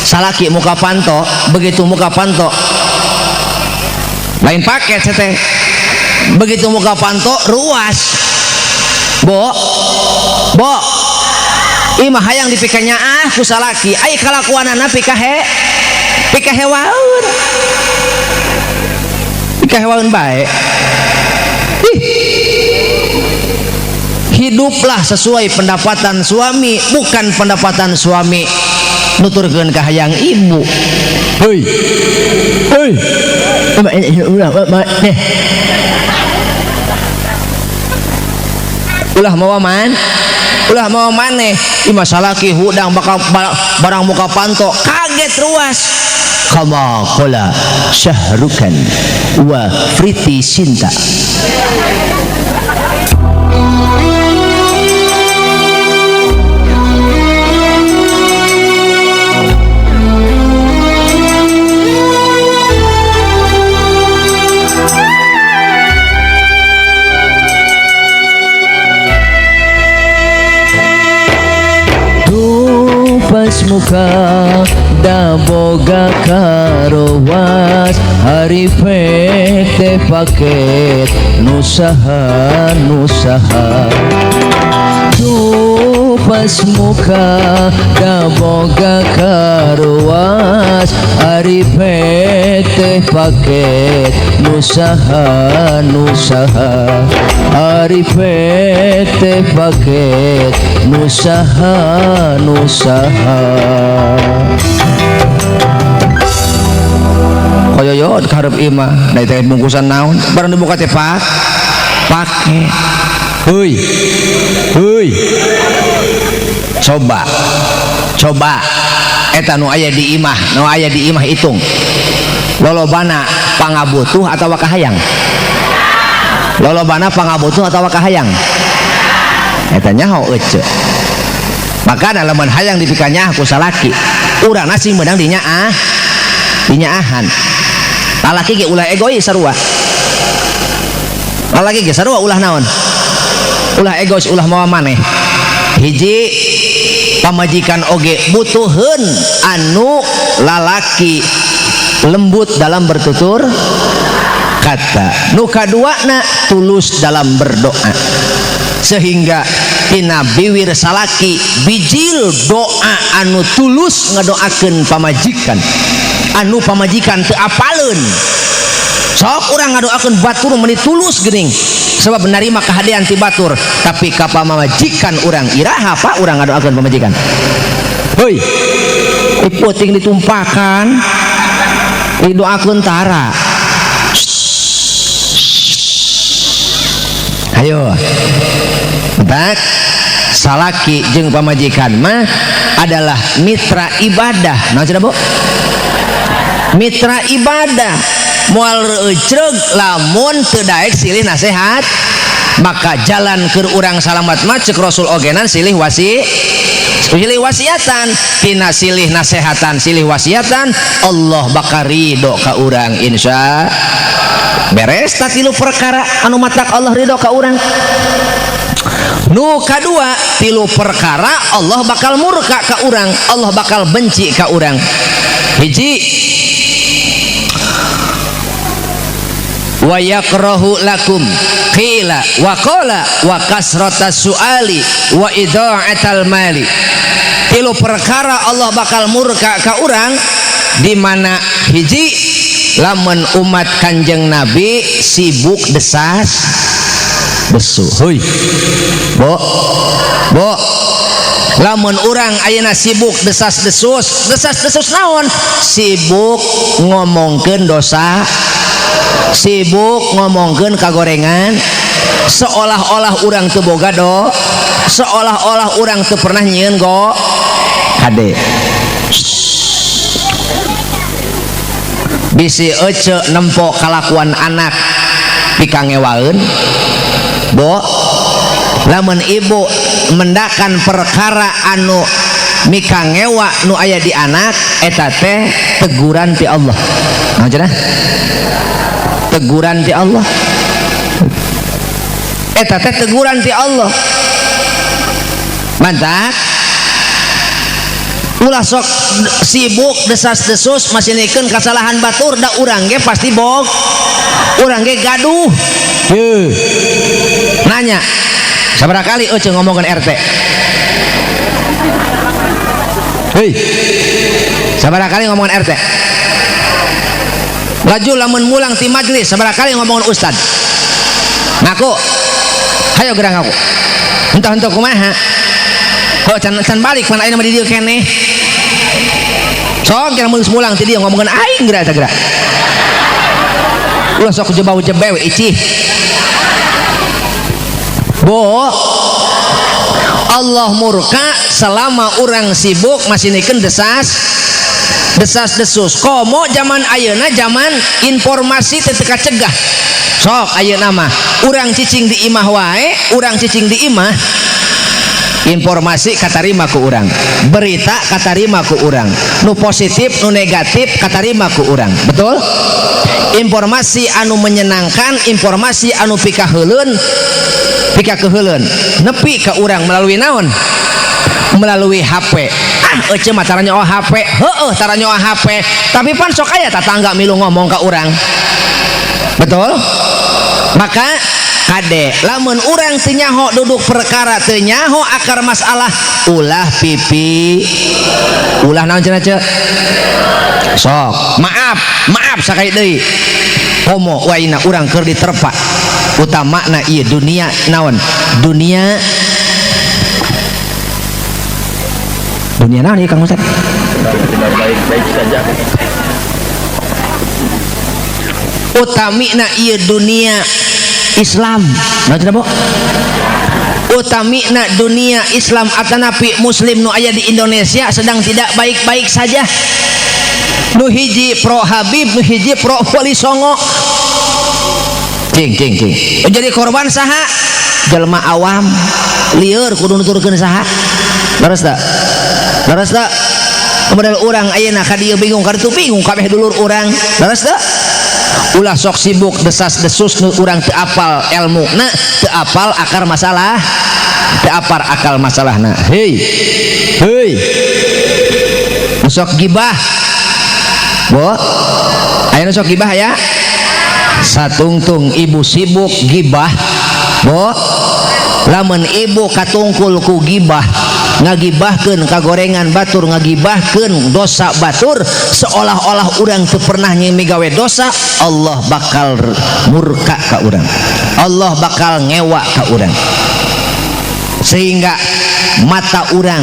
Salaki muka panto, begitu muka panto lain paket teh. Begitu muka panto ruas. Bo. Bo. Ih mah hayang dipikanya ah ku salaki. Ai kalakuanana pikahe pikahewaeun. Pikahewaeun bae. Ih. Hiduplah sesuai pendapatan suami, bukan pendapatan suami nuturkeun ka hayang ibu. Hei. Hei. Ulah mawa man, ulah mawa maneh. Ih mah salaki hudang bakal barang muka panto kaget ruas. Kama qala Syahrukan wa Priti Sinta. Tupas muka da boga karowas hari pek teh paket nusaha nusaha. Tupas muka da boga karowas hari pek teh paket nusaha nusaha. Hari pek teh paket nusaha nusaha. Koyoyot karep imah da teh bungkusan naon barang dibuka teh pak pake. Heuy heuy, coba coba eta nu aya di imah, nu aya di imah hitung lolobana pangabutuh atawa kahayang, lolobana pangabutuh atawa kahayang, eta nyaho ece. Makana lamun hayang dipikanyah ku salaki urangna sing meunang dinyaah dinyaahan. Lalaki ge ulah egois sarua, lalaki ge sarua ulah naon, ulah egois, ulah mawa maneh. Hiji pamajikan oge butuheun anu lalaki lembut dalam bertutur kata, nu kaduana tulus dalam berdoa, sehingga tina biwir salaki bijil doa anu tulus ngadoakeun pamajikan, anu pamajikan teu apaleun. Sok urang ngadoakeun batur meuni tulus geuning sebab narima kahadean ti batur, tapi ka pamajikan urang iraha pak urang ngadoakeun pamajikan. Heuy, iputing ditumpakan didoakeun tara. Ayo bentak salaki jeung pamajikan mah adalah mitra ibadah. Naon cenah Bu? Mitra ibadah. Moal reucreug lamun teu daek silih nasehat. Maka jalan keur urang salamat mah ceuk Rasul ogenan silih wasi, silih wasiatan, tina silih nasehatan, silih wasiatan, Allah bakal ridho ka urang insya. Beres ta tilu perkara anu matak Allah ridho ka urang. Nu kadua tilu perkara Allah bakal murka ka urang, Allah bakal benci ka urang. Hiji, wa yakrahu lakum qila wa qala wa kasrata suali wa idha'atal mali. Tilu perkara Allah bakal murka ka urang, di mana hiji lamun umat Kanjeng Nabi sibuk desas desu. Heuy bo bo, lamun urang ayeuna sibuk desas desus, desas desus naon? Sibuk ngomongkeun dosa, sibuk ngomongkeun kagorengan, seolah-olah urang teu boga do, seolah-olah urang teu pernah nyieun go kade. Bisi ece nempo kalakuan anak pikangewaeun. Bo, lamun ibu mendakan perkara anu mikangewa nu aya di anak, eta teh teguran ti Allah. Naon cenah? Teguran ti Allah. Eta teh teguran ti Allah. Mantap. Ulah sok sibuk desas-desus masinikeun kasalahan batur, da urang ge pasti bog, urang ge gaduh. Heuh. Nanya, sabaraha kali euceu ngomongkeun RT? Hei, sabaraha kali ngomongkeun RT? Laju lamun mulang ti majlis sabaraha kali ngomongkeun ustad? Ngaku. Hayo gerang ngaku. Entah-entah kumaha. Heuh, can balik pan ayeuna mah di dieu keneh. Sok kira mun mulang ti dieu ngomongkeun aing geura eta geura. Ulah sok jebau jebewe icih. Bo, Allah murka selama orang sibuk masinikeun desas desas desus. Komo zaman ayeuna zaman informasi teu teu kacegah. Sok ayeuna mah urang cicing di imah wae, urang cicing di imah, informasi katarima ku urang, berita katarima ku urang, nu positif nu negatif katarima ku urang. Betul? Informasi anu menyenangkan, informasi anu pikaheuleun, pikakeuheuleun nepi ka urang melalui naon? Melalui HP. Ah, ece mah tara nyoa HP. Heueuh, tara nyoa HP. Tapi pan sok aya tatangga milu ngomong ka urang. Betul? Maka kade lamun urang teu nyaho duduk perkara, teu nyaho akar masalah, ulah pipi, ulah naon cenah, Ceu? Sok, maaf, maaf sakali deui. Komo waina urang keur diterpa utamana ieu dunia naon? Dunia dunia naon ieu, Kang Ustad? Tidak baik-baik saja. Utamina ieu dunia Islam. Naon cenah, Bu? Utamina dunia Islam atanapi Muslim nu aya di Indonesia sedang tidak baik-baik saja. Nu hiji pro Habib, nu hiji pro Wali Songo. Cing cing cing. Jadi korban saha? Jelma awam. Lieur kudu nuturkeun saha? Leres teu? Leres teu? Kemudian urang ayeuna ka dieu bingung, ka ditu bingung, kabeh dulur urang. Leres teu? Ulah sok sibuk desas-desus nu urang teu apal elmuna, teu apal akar masalah, teu apal akal masalahna. Hei. Hei. Nu sok gibah. Bu, aya nu sok gibah ya? Satungtung ibu sibuk gibah. Bu, lamun ibu katungkul ku gibah, ngagibahkeun kagorengan batur, ngagibahkeun dosa batur, seolah-olah urang teu pernah migawe dosa, Allah bakal murka ka urang. Allah bakal ngewa ka urang. Sehingga mata urang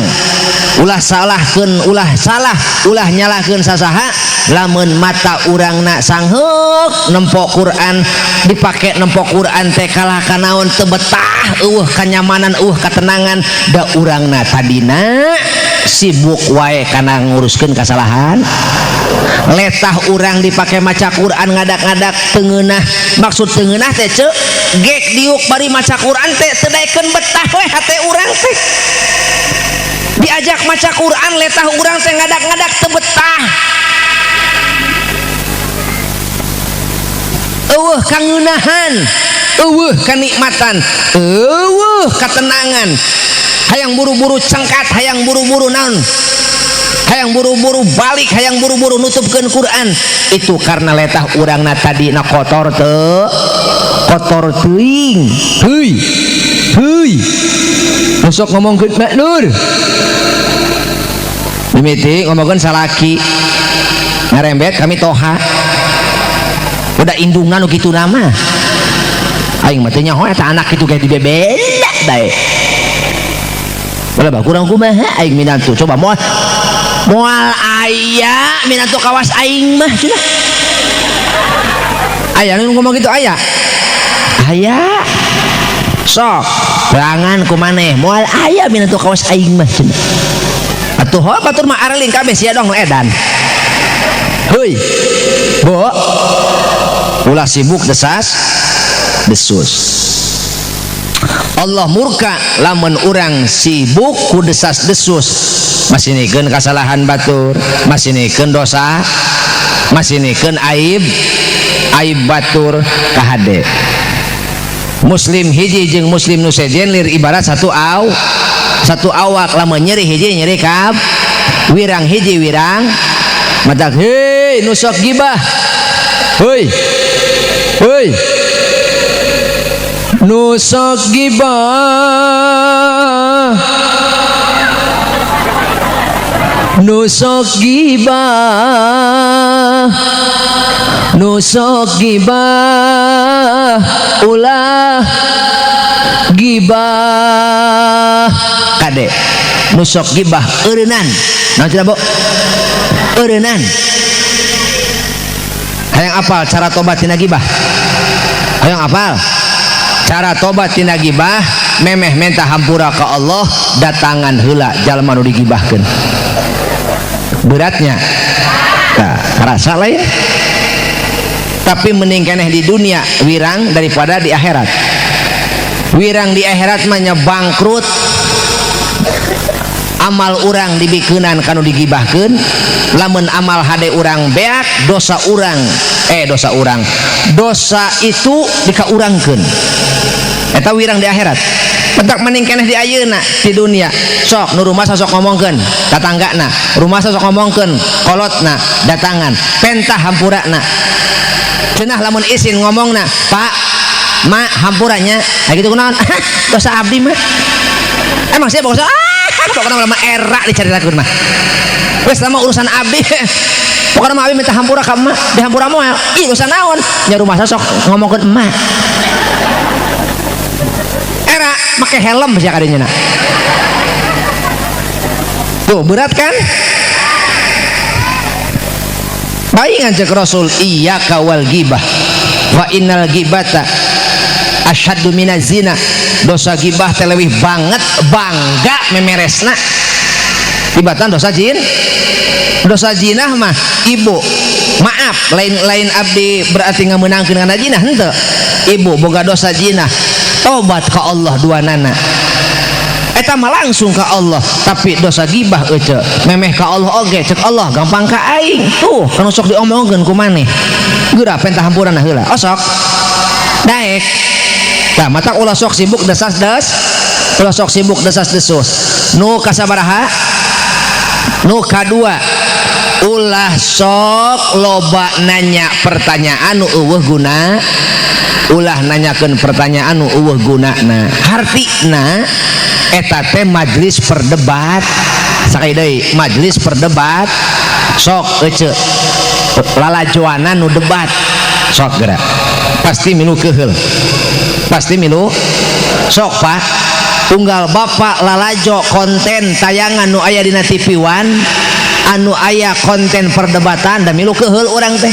ulah salahkeun, ulah salah, ulah nyalahkeun sasaha, lamun mata urangna sangheuk nempo Quran, dipake nempo Quran teh kalah kanaon teu betah, eueuh kanyamanan, eueuh katenangan, da urangna tadina sibuk wae kana nguruskeun kasalahan. Letah urang dipake maca Quran ngadak-ngadak tengeunah. Maksud tengeunah teh, Ceu, gek diuk bari maca Quran teh teu daekeun betah we hate urang teh. Diajak maca Quran letah urang teh ngadak-ngadak teu betah. Eueuh kangeunahan, eueuh kanikmatan, eueuh katenangan. Hayang buru-buru cengkat, hayang buru-buru naon? Hayang buru-buru balik, hayang buru-buru nutupkeun Quran. Itu karena letah urangna tadina kotor teu? Kotor teuing. Heuy. Heuy. Besok ngomongkeun Mak Nur. Mimiti ngomongkeun salaki. Ngarembet kami toha. Udah indungna nu kitu nama. Aing mah teu nyaho eta anak kitu ge dibebela bae. Ulah bah kurang kumaha aing minantu. Coba moal moal aya minantu kawas aing mah cenah. Aya nu ngomong kitu aya. Aya. Sok berangan ku maneh moal aya minantu kawas aing mah cenah. Atuh ho batur mah areling kabeh sia dong nu edan. Heuy. Bu. Ulah sibuk desas desus. Allah murka lamun urang sibuk ku desas desus, masinikeun kasalahan batur, masinikeun dosa, masinikeun aib, aib batur kahade. Muslim hiji jeung muslim nu sejen lir ibarat satu aw, satu awak, lamun nyeri hiji nyeri kab, wirang hiji wirang matak. Hei nu sok gibah, hei hei nu sok gibah, nu sok gibah, nu sok gibah, ulah gibah. Kade nu sok gibah eureunnan. Naon cenah, Bu? Eureunnan. Hayang apal cara tobat tina gibah? Hayang apal cara tobat tina gibah? Memeh minta hampura ka Allah, datangan heula jalma nu digibahkeun. Beratnya nah, karasa lain, tapi mending keneh di dunia wirang daripada di akhirat. Wirang di akhirat mah nya bangkrut, amal urang dibikeunan kanu digibahkeun. Lamun amal hade urang beak, dosa urang, dosa urang, dosa itu dikaurangkeun. Eta wirang di akhirat. Matak mending keneh di ayeuna di dunia. Sok nu rumah sok ngomongkeun tatanggana, rumah sok ngomongkeun kolotna, datangan pentah hampurana. Cenah lamun isin ngomongna, "Pak, Ma, hampuranya." Nah gitu kunaon? Dosa abdi mah. Emang siapa dosa? Ah, pokoknya mah era dicaritakeun mah. Wes lama urusan abdi. Pokoknya mah abdi minta hampura ka emak, di hampura moal. Ih, dosa naon? Nya rumah sok ngomongkeun emak. Era make helm sia kadinya na. Tuh, berat kan? Baingan cek Rasul, iyyaka wal ghibah fa innal ghibata asyaddu minaz zina. Dosa ghibah teh leuwih banget bangga memeresna tibatan dosa jin. Dosa jinah mah ibu, maaf, lain-lain abdi berarti ngameunangkeun kana jinah henteu. Ibu boga dosa jinah, tobat ka Allah dua nana eta mah langsung ka Allah. Tapi dosa gibah ece memeh ka Allah oge, cek Allah gampang ka aing tuh kan sok diomongkeun ku maneh geura pentah hampurana heula osok daek. Tah mata ulah sok sibuk desas des, ulah sok sibuk desas desus. Nu kasabaraha? Nu kadua, ulah sok loba nanya pertanyaan nu eueuh guna. Ulah nanyakeun pertanyaan nu eueuh gunana. Hartina eta teh majlis perdebat. Sakali deui, majlis perdebat. Sok ece lalajoana nu debat sok geura pasti milu keheul, pasti milu. Sok Pak, unggal bapak lalajo konten tayangan nu aya dina TV One anu aya konten perdebatan dan milu keheul urang teh,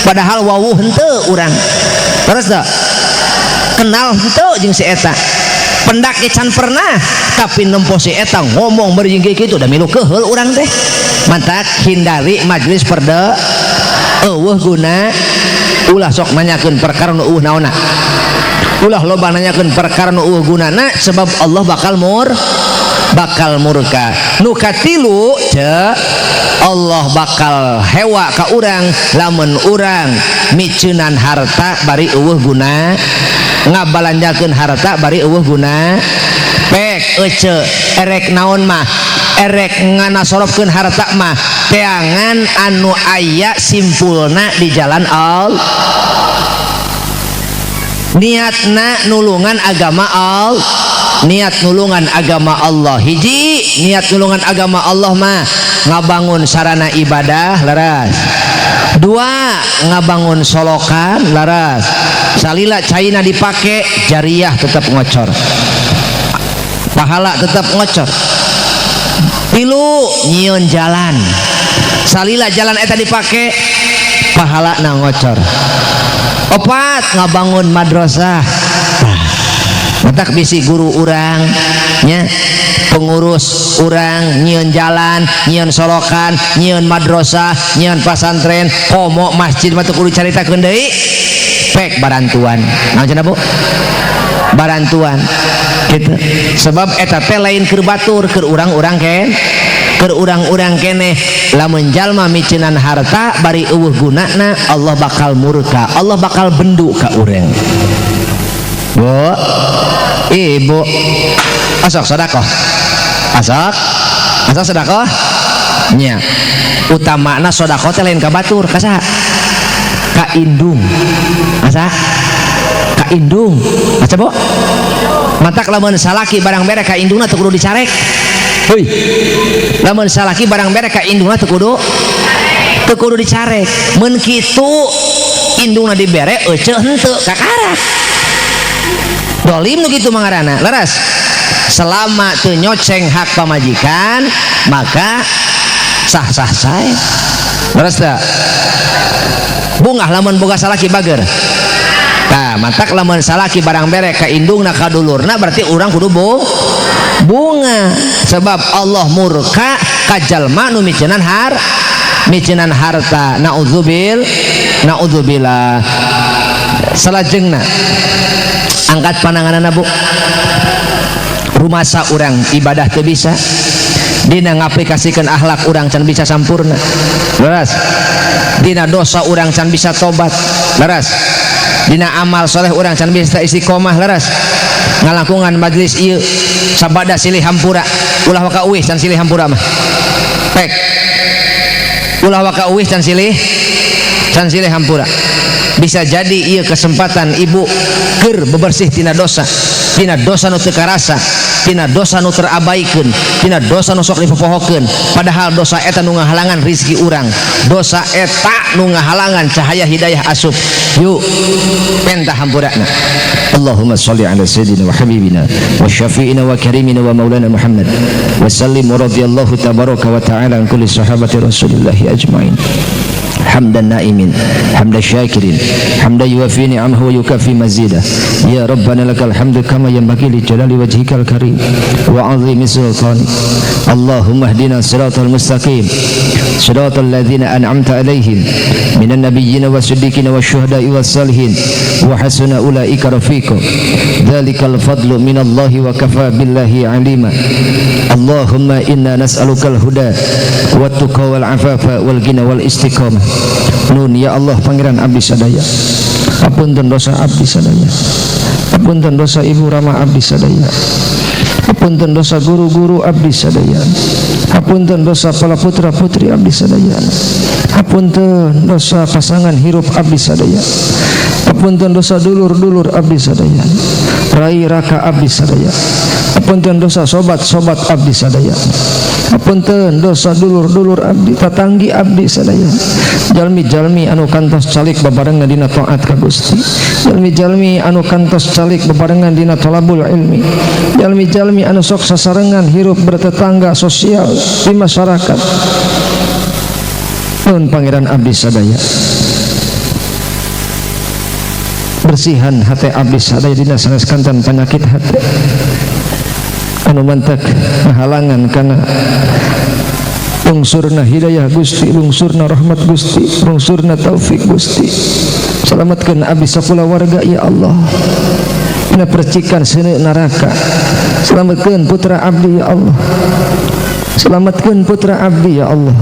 padahal wawuh henteu urang. Terus dah kenal henteu jeung si eta, pendak can pernah, tapi nempo si eta ngomong bari jeung kitu da milu keheul urang teh. Mantak hindari majlis perde eueuh guna. Ulah sok nanyakeun perkara nu eueuh naonna, ulah loba nanyakeun perkara nu eueuh gunana, sebab Allah bakal bakal murka. Nu katilu ce, Allah bakal hewa ka urang lamun urang miceunan harta bari eueuh guna, ngabalanjakeun harta bari eueuh guna. Pek ece erek naon mah, erek nganasorobkeun harta mah teangan anu aya simpulna di jalan Allah, niatna nulungan agama Allah. Niat nulungan agama Allah hiji, niat nulungan agama Allah mah ngabangun sarana ibadah leres, dua ngabangun solokan leres, salila caina dipake jariah tetap ngocor, pahala tetap ngocor. Tilu nyieun jalan, salila jalan eta dipake pahala na ngocor. Opat ngabangun madrasah. Matak bisi guru urang nya, pengurus urang nyieun jalan, nyieun solokan, nyieun madrasah, nyieun pasantren, komo masjid mah teu kudu caritakeun deui. Pek barantuan. Naon cenah Bu? Barantuan. Gitu. Sebab eta teh lain keur batur, keur urang-urang ken, keur urang-urang keneh. Lamun jalma miceunan harta bari eueuh gunana, Allah bakal murka, Allah bakal bendu ka urang. Bu, ibu, asok sedekah, asok, asok sedekah, nya. Utamana sedekah teh lain ka batur, ka saha? Ka indung. Asa? Ka indung. Asa Bu? Matak lamun salaki barang bere ka indungna teu kudu dicarek. Heuy. Lamun salaki barang bere ka indungna teu kudu dicarek. Mun kitu indungna dibere ece henteu kakarak. Dolim nu kitu mangarana. Leres. Selama teu nyoceng hak pamajikan maka sah-sah sae. Leres teu? Bungah lamun boga salaki bager. Tah, matak lamun salaki barang bere ka indungna ka dulurna berarti urang kudu bunga, sebab Allah murka ka jalma nu miceunan miceunan harta. Naudzubil, naudzubillah. Salajengna angkat pananganana Bu. Rumasa urang ibadah teu bisa, dina ngaplikasikeun akhlak urang can bisa sampurna. Leres. Dina dosa urang can bisa tobat. Leres. Dina amal soleh urang can bisa istiqomah. Leres. Ngalangkungan majelis ieu sabada silih hampura. Ulah waka uih can silih hampura mah. Pek. Ulah waka uih can silih hampura. Bisa jadi ieu kesempatan ibu keur bebersih tina dosa, tina dosa nu teu karasa, tina dosa nu terabaikeun, tina dosa nu sok dipopohokeun, padahal dosa eta nu ngahalangan rizki urang, dosa eta nu ngahalangan cahaya hidayah asup. Yuk, penta hampurana. اللهم صل على سيدنا وحبيبنا وشفيعنا وكريمنا ومولانا محمد وسلم، ورضي الله تبارك وتعالى عن كل صحابة رسول الله أجمعين. حمد النائمين، حمد الشاكرين، حمدا يوافي نعمه ويكافي مزيده. يا ربنا لك الحمد كما ينبغي لجلال وجهك الكريم وعظيم سلطانك. اللهم اهدنا الصراط المستقيم، صراط الذين أنعمت عليهم من النبيين والصديقين والشهداء والصالحين، وحسن أولئك رفيقا. ذلك الفضل من الله وكفى بالله عليما. اللهم إنا نسألك الهدى والتقى والعفاف والغنى والاستقامة. Nun ya Allah, Pangeran abdi sadaya, apunten dosa abdi sadaya, apunten dosa ibu rama abdi sadaya, apunten dosa guru-guru abdi sadaya, apunten dosa para putra putri abdi sadaya, apunten dosa pasangan hirup abdi sadaya, apunten dosa dulur-dulur abdi sadaya, rai raka abdi sadaya, apunten dosa sobat-sobat abdi sadaya, apunten dosa dulur-dulur abdi, tatanggi abdi sadaya, jalmi-jalmi anu kantos calik babarengan dina taat ka Gusti, jalmi-jalmi anu kantos calik babarengan dina tolabul ilmi, jalmi-jalmi anu sok sasarengan hirup bertetangga sosial di masyarakat. Nun Pangeran abdi sadaya, bersihan hati abdi sadaya dina sanes kantan penyakit hati anu mantak ngahalangan kana lungsurna hidayah Gusti, lungsurna rahmat Gusti, lungsurna taufik Gusti. Selamatkan abdi sakula warga ya Allah dina percikan seuneu neraka. Selamatkan putra abdi ya Allah, selamatkan putra abdi ya Allah,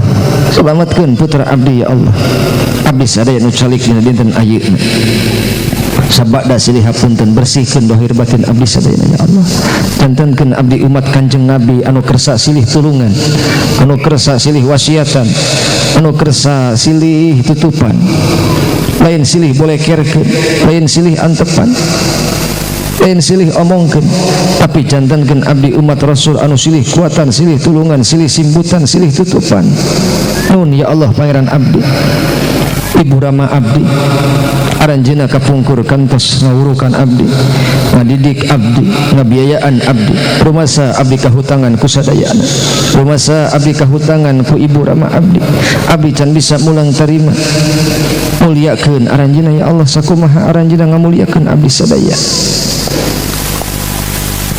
selamatkan putra abdi ya Allah. Abdi sadaya nu calik dina dinten ayeuna sabada silih hapunten, bersihkeun dohir batin abdi sadayana ya Allah. Jantenkeun abdi umat Kanjeng Nabi anu kersa silih tulungan, anu kersa silih wasiatan, anu kersa silih tutupan, lain silih bolekerkeun, lain silih antepan, lain silih omongkeun, tapi jantenkeun abdi umat Rasul anu silih kuatan, silih tulungan, silih simbutan, silih tutupan. Nun ya Allah, Pangeran abdi, ibu rama abdi, aranjeuna kapungkur kantos ngawurukan abdi, ngadidik abdi, ngabiayaan abdi. Rumasa abdi kahutangan ku sadayana, rumasa abdi kahutangan ku ibu rama abdi. Abdi can bisa mulang terima. Muliakeun aranjeuna ya Allah sakumaha aranjeuna ngamuliakeun abdi sadaya.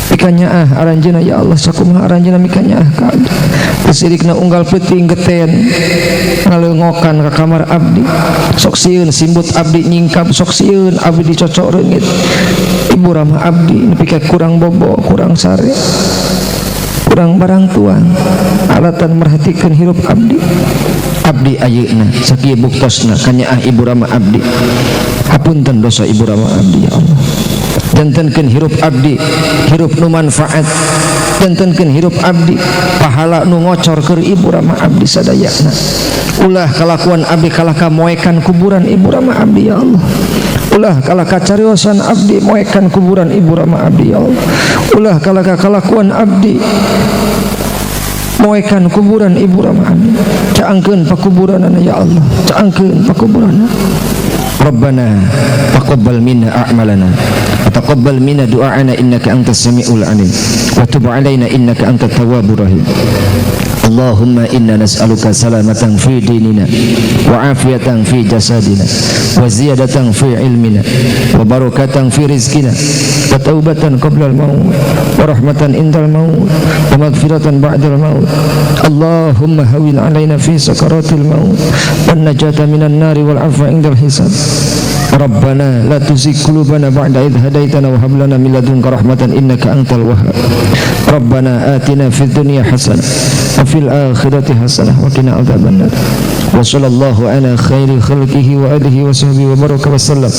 Mikanyaah aranjeuna ya Allah sakumaha aranjeuna mikanyaah ka abdi. Kesirikna unggal peuting geten ngaleungokan ka kamar abdi, sok sieun simbut abdi nyingkab, sok sieun abdi dicocok reungit. Ibu rama abdi nepi ka kurang bobo, kurang sare, kurang barang tuang, alatan merhatikeun hirup abdi. Abdi ayeuna sakieu buktosna kanyaah ibu rama abdi. Hapunten dosa ibu rama abdi ya Allah. Jantenkeun hirup abdi hirup nu manfaat, jantenkeun hirup abdi pahala nu ngocor keur ibu rama abdi sadayana. Ulah kalakuan abdi kalahka moekan kuburan ibu rama abdi ya Allah. Ulah kalahka cariosan abdi moekan kuburan ibu rama abdi ya Allah. Ulah kalahka kalakuan abdi moekan kuburan ibu rama abdi. Caangkeun pakuburanana ya Allah, caangkeun pakuburanana. ربنا تقبل منا أعمالنا وتقبل منا دعاءنا إنك أنت السميع العليم وتب علينا إنك أنت التواب الرحيم. اللهم إنا نسألك سلامة في ديننا وعافية في جسدنا وزيادة في علمنا وبركة في رزقنا وتوبة قبل الموت ورحمة عند الموت ومغفرة بعد الموت. اللهم هون علينا في سكرات الموت والنجاة من النار والعفو عند الحساب. ربنا لا تزغ قلوبنا بعد إذ هديتنا وهب لنا من لدنك رحمة إنك أنت الوهاب. ربنا آتنا في الدنيا حسنة وفي الآخرة حسنة وقنا عذاب النار. وصلى الله على خير خلقه وآله وصحبه وبارك وسلم.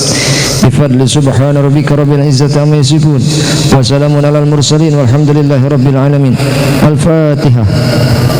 Bifadli subhana rabbika rabbil izzati amma yasifun wa salamun alal mursalin walhamdulillahi rabbil alamin. Al-Fatihah.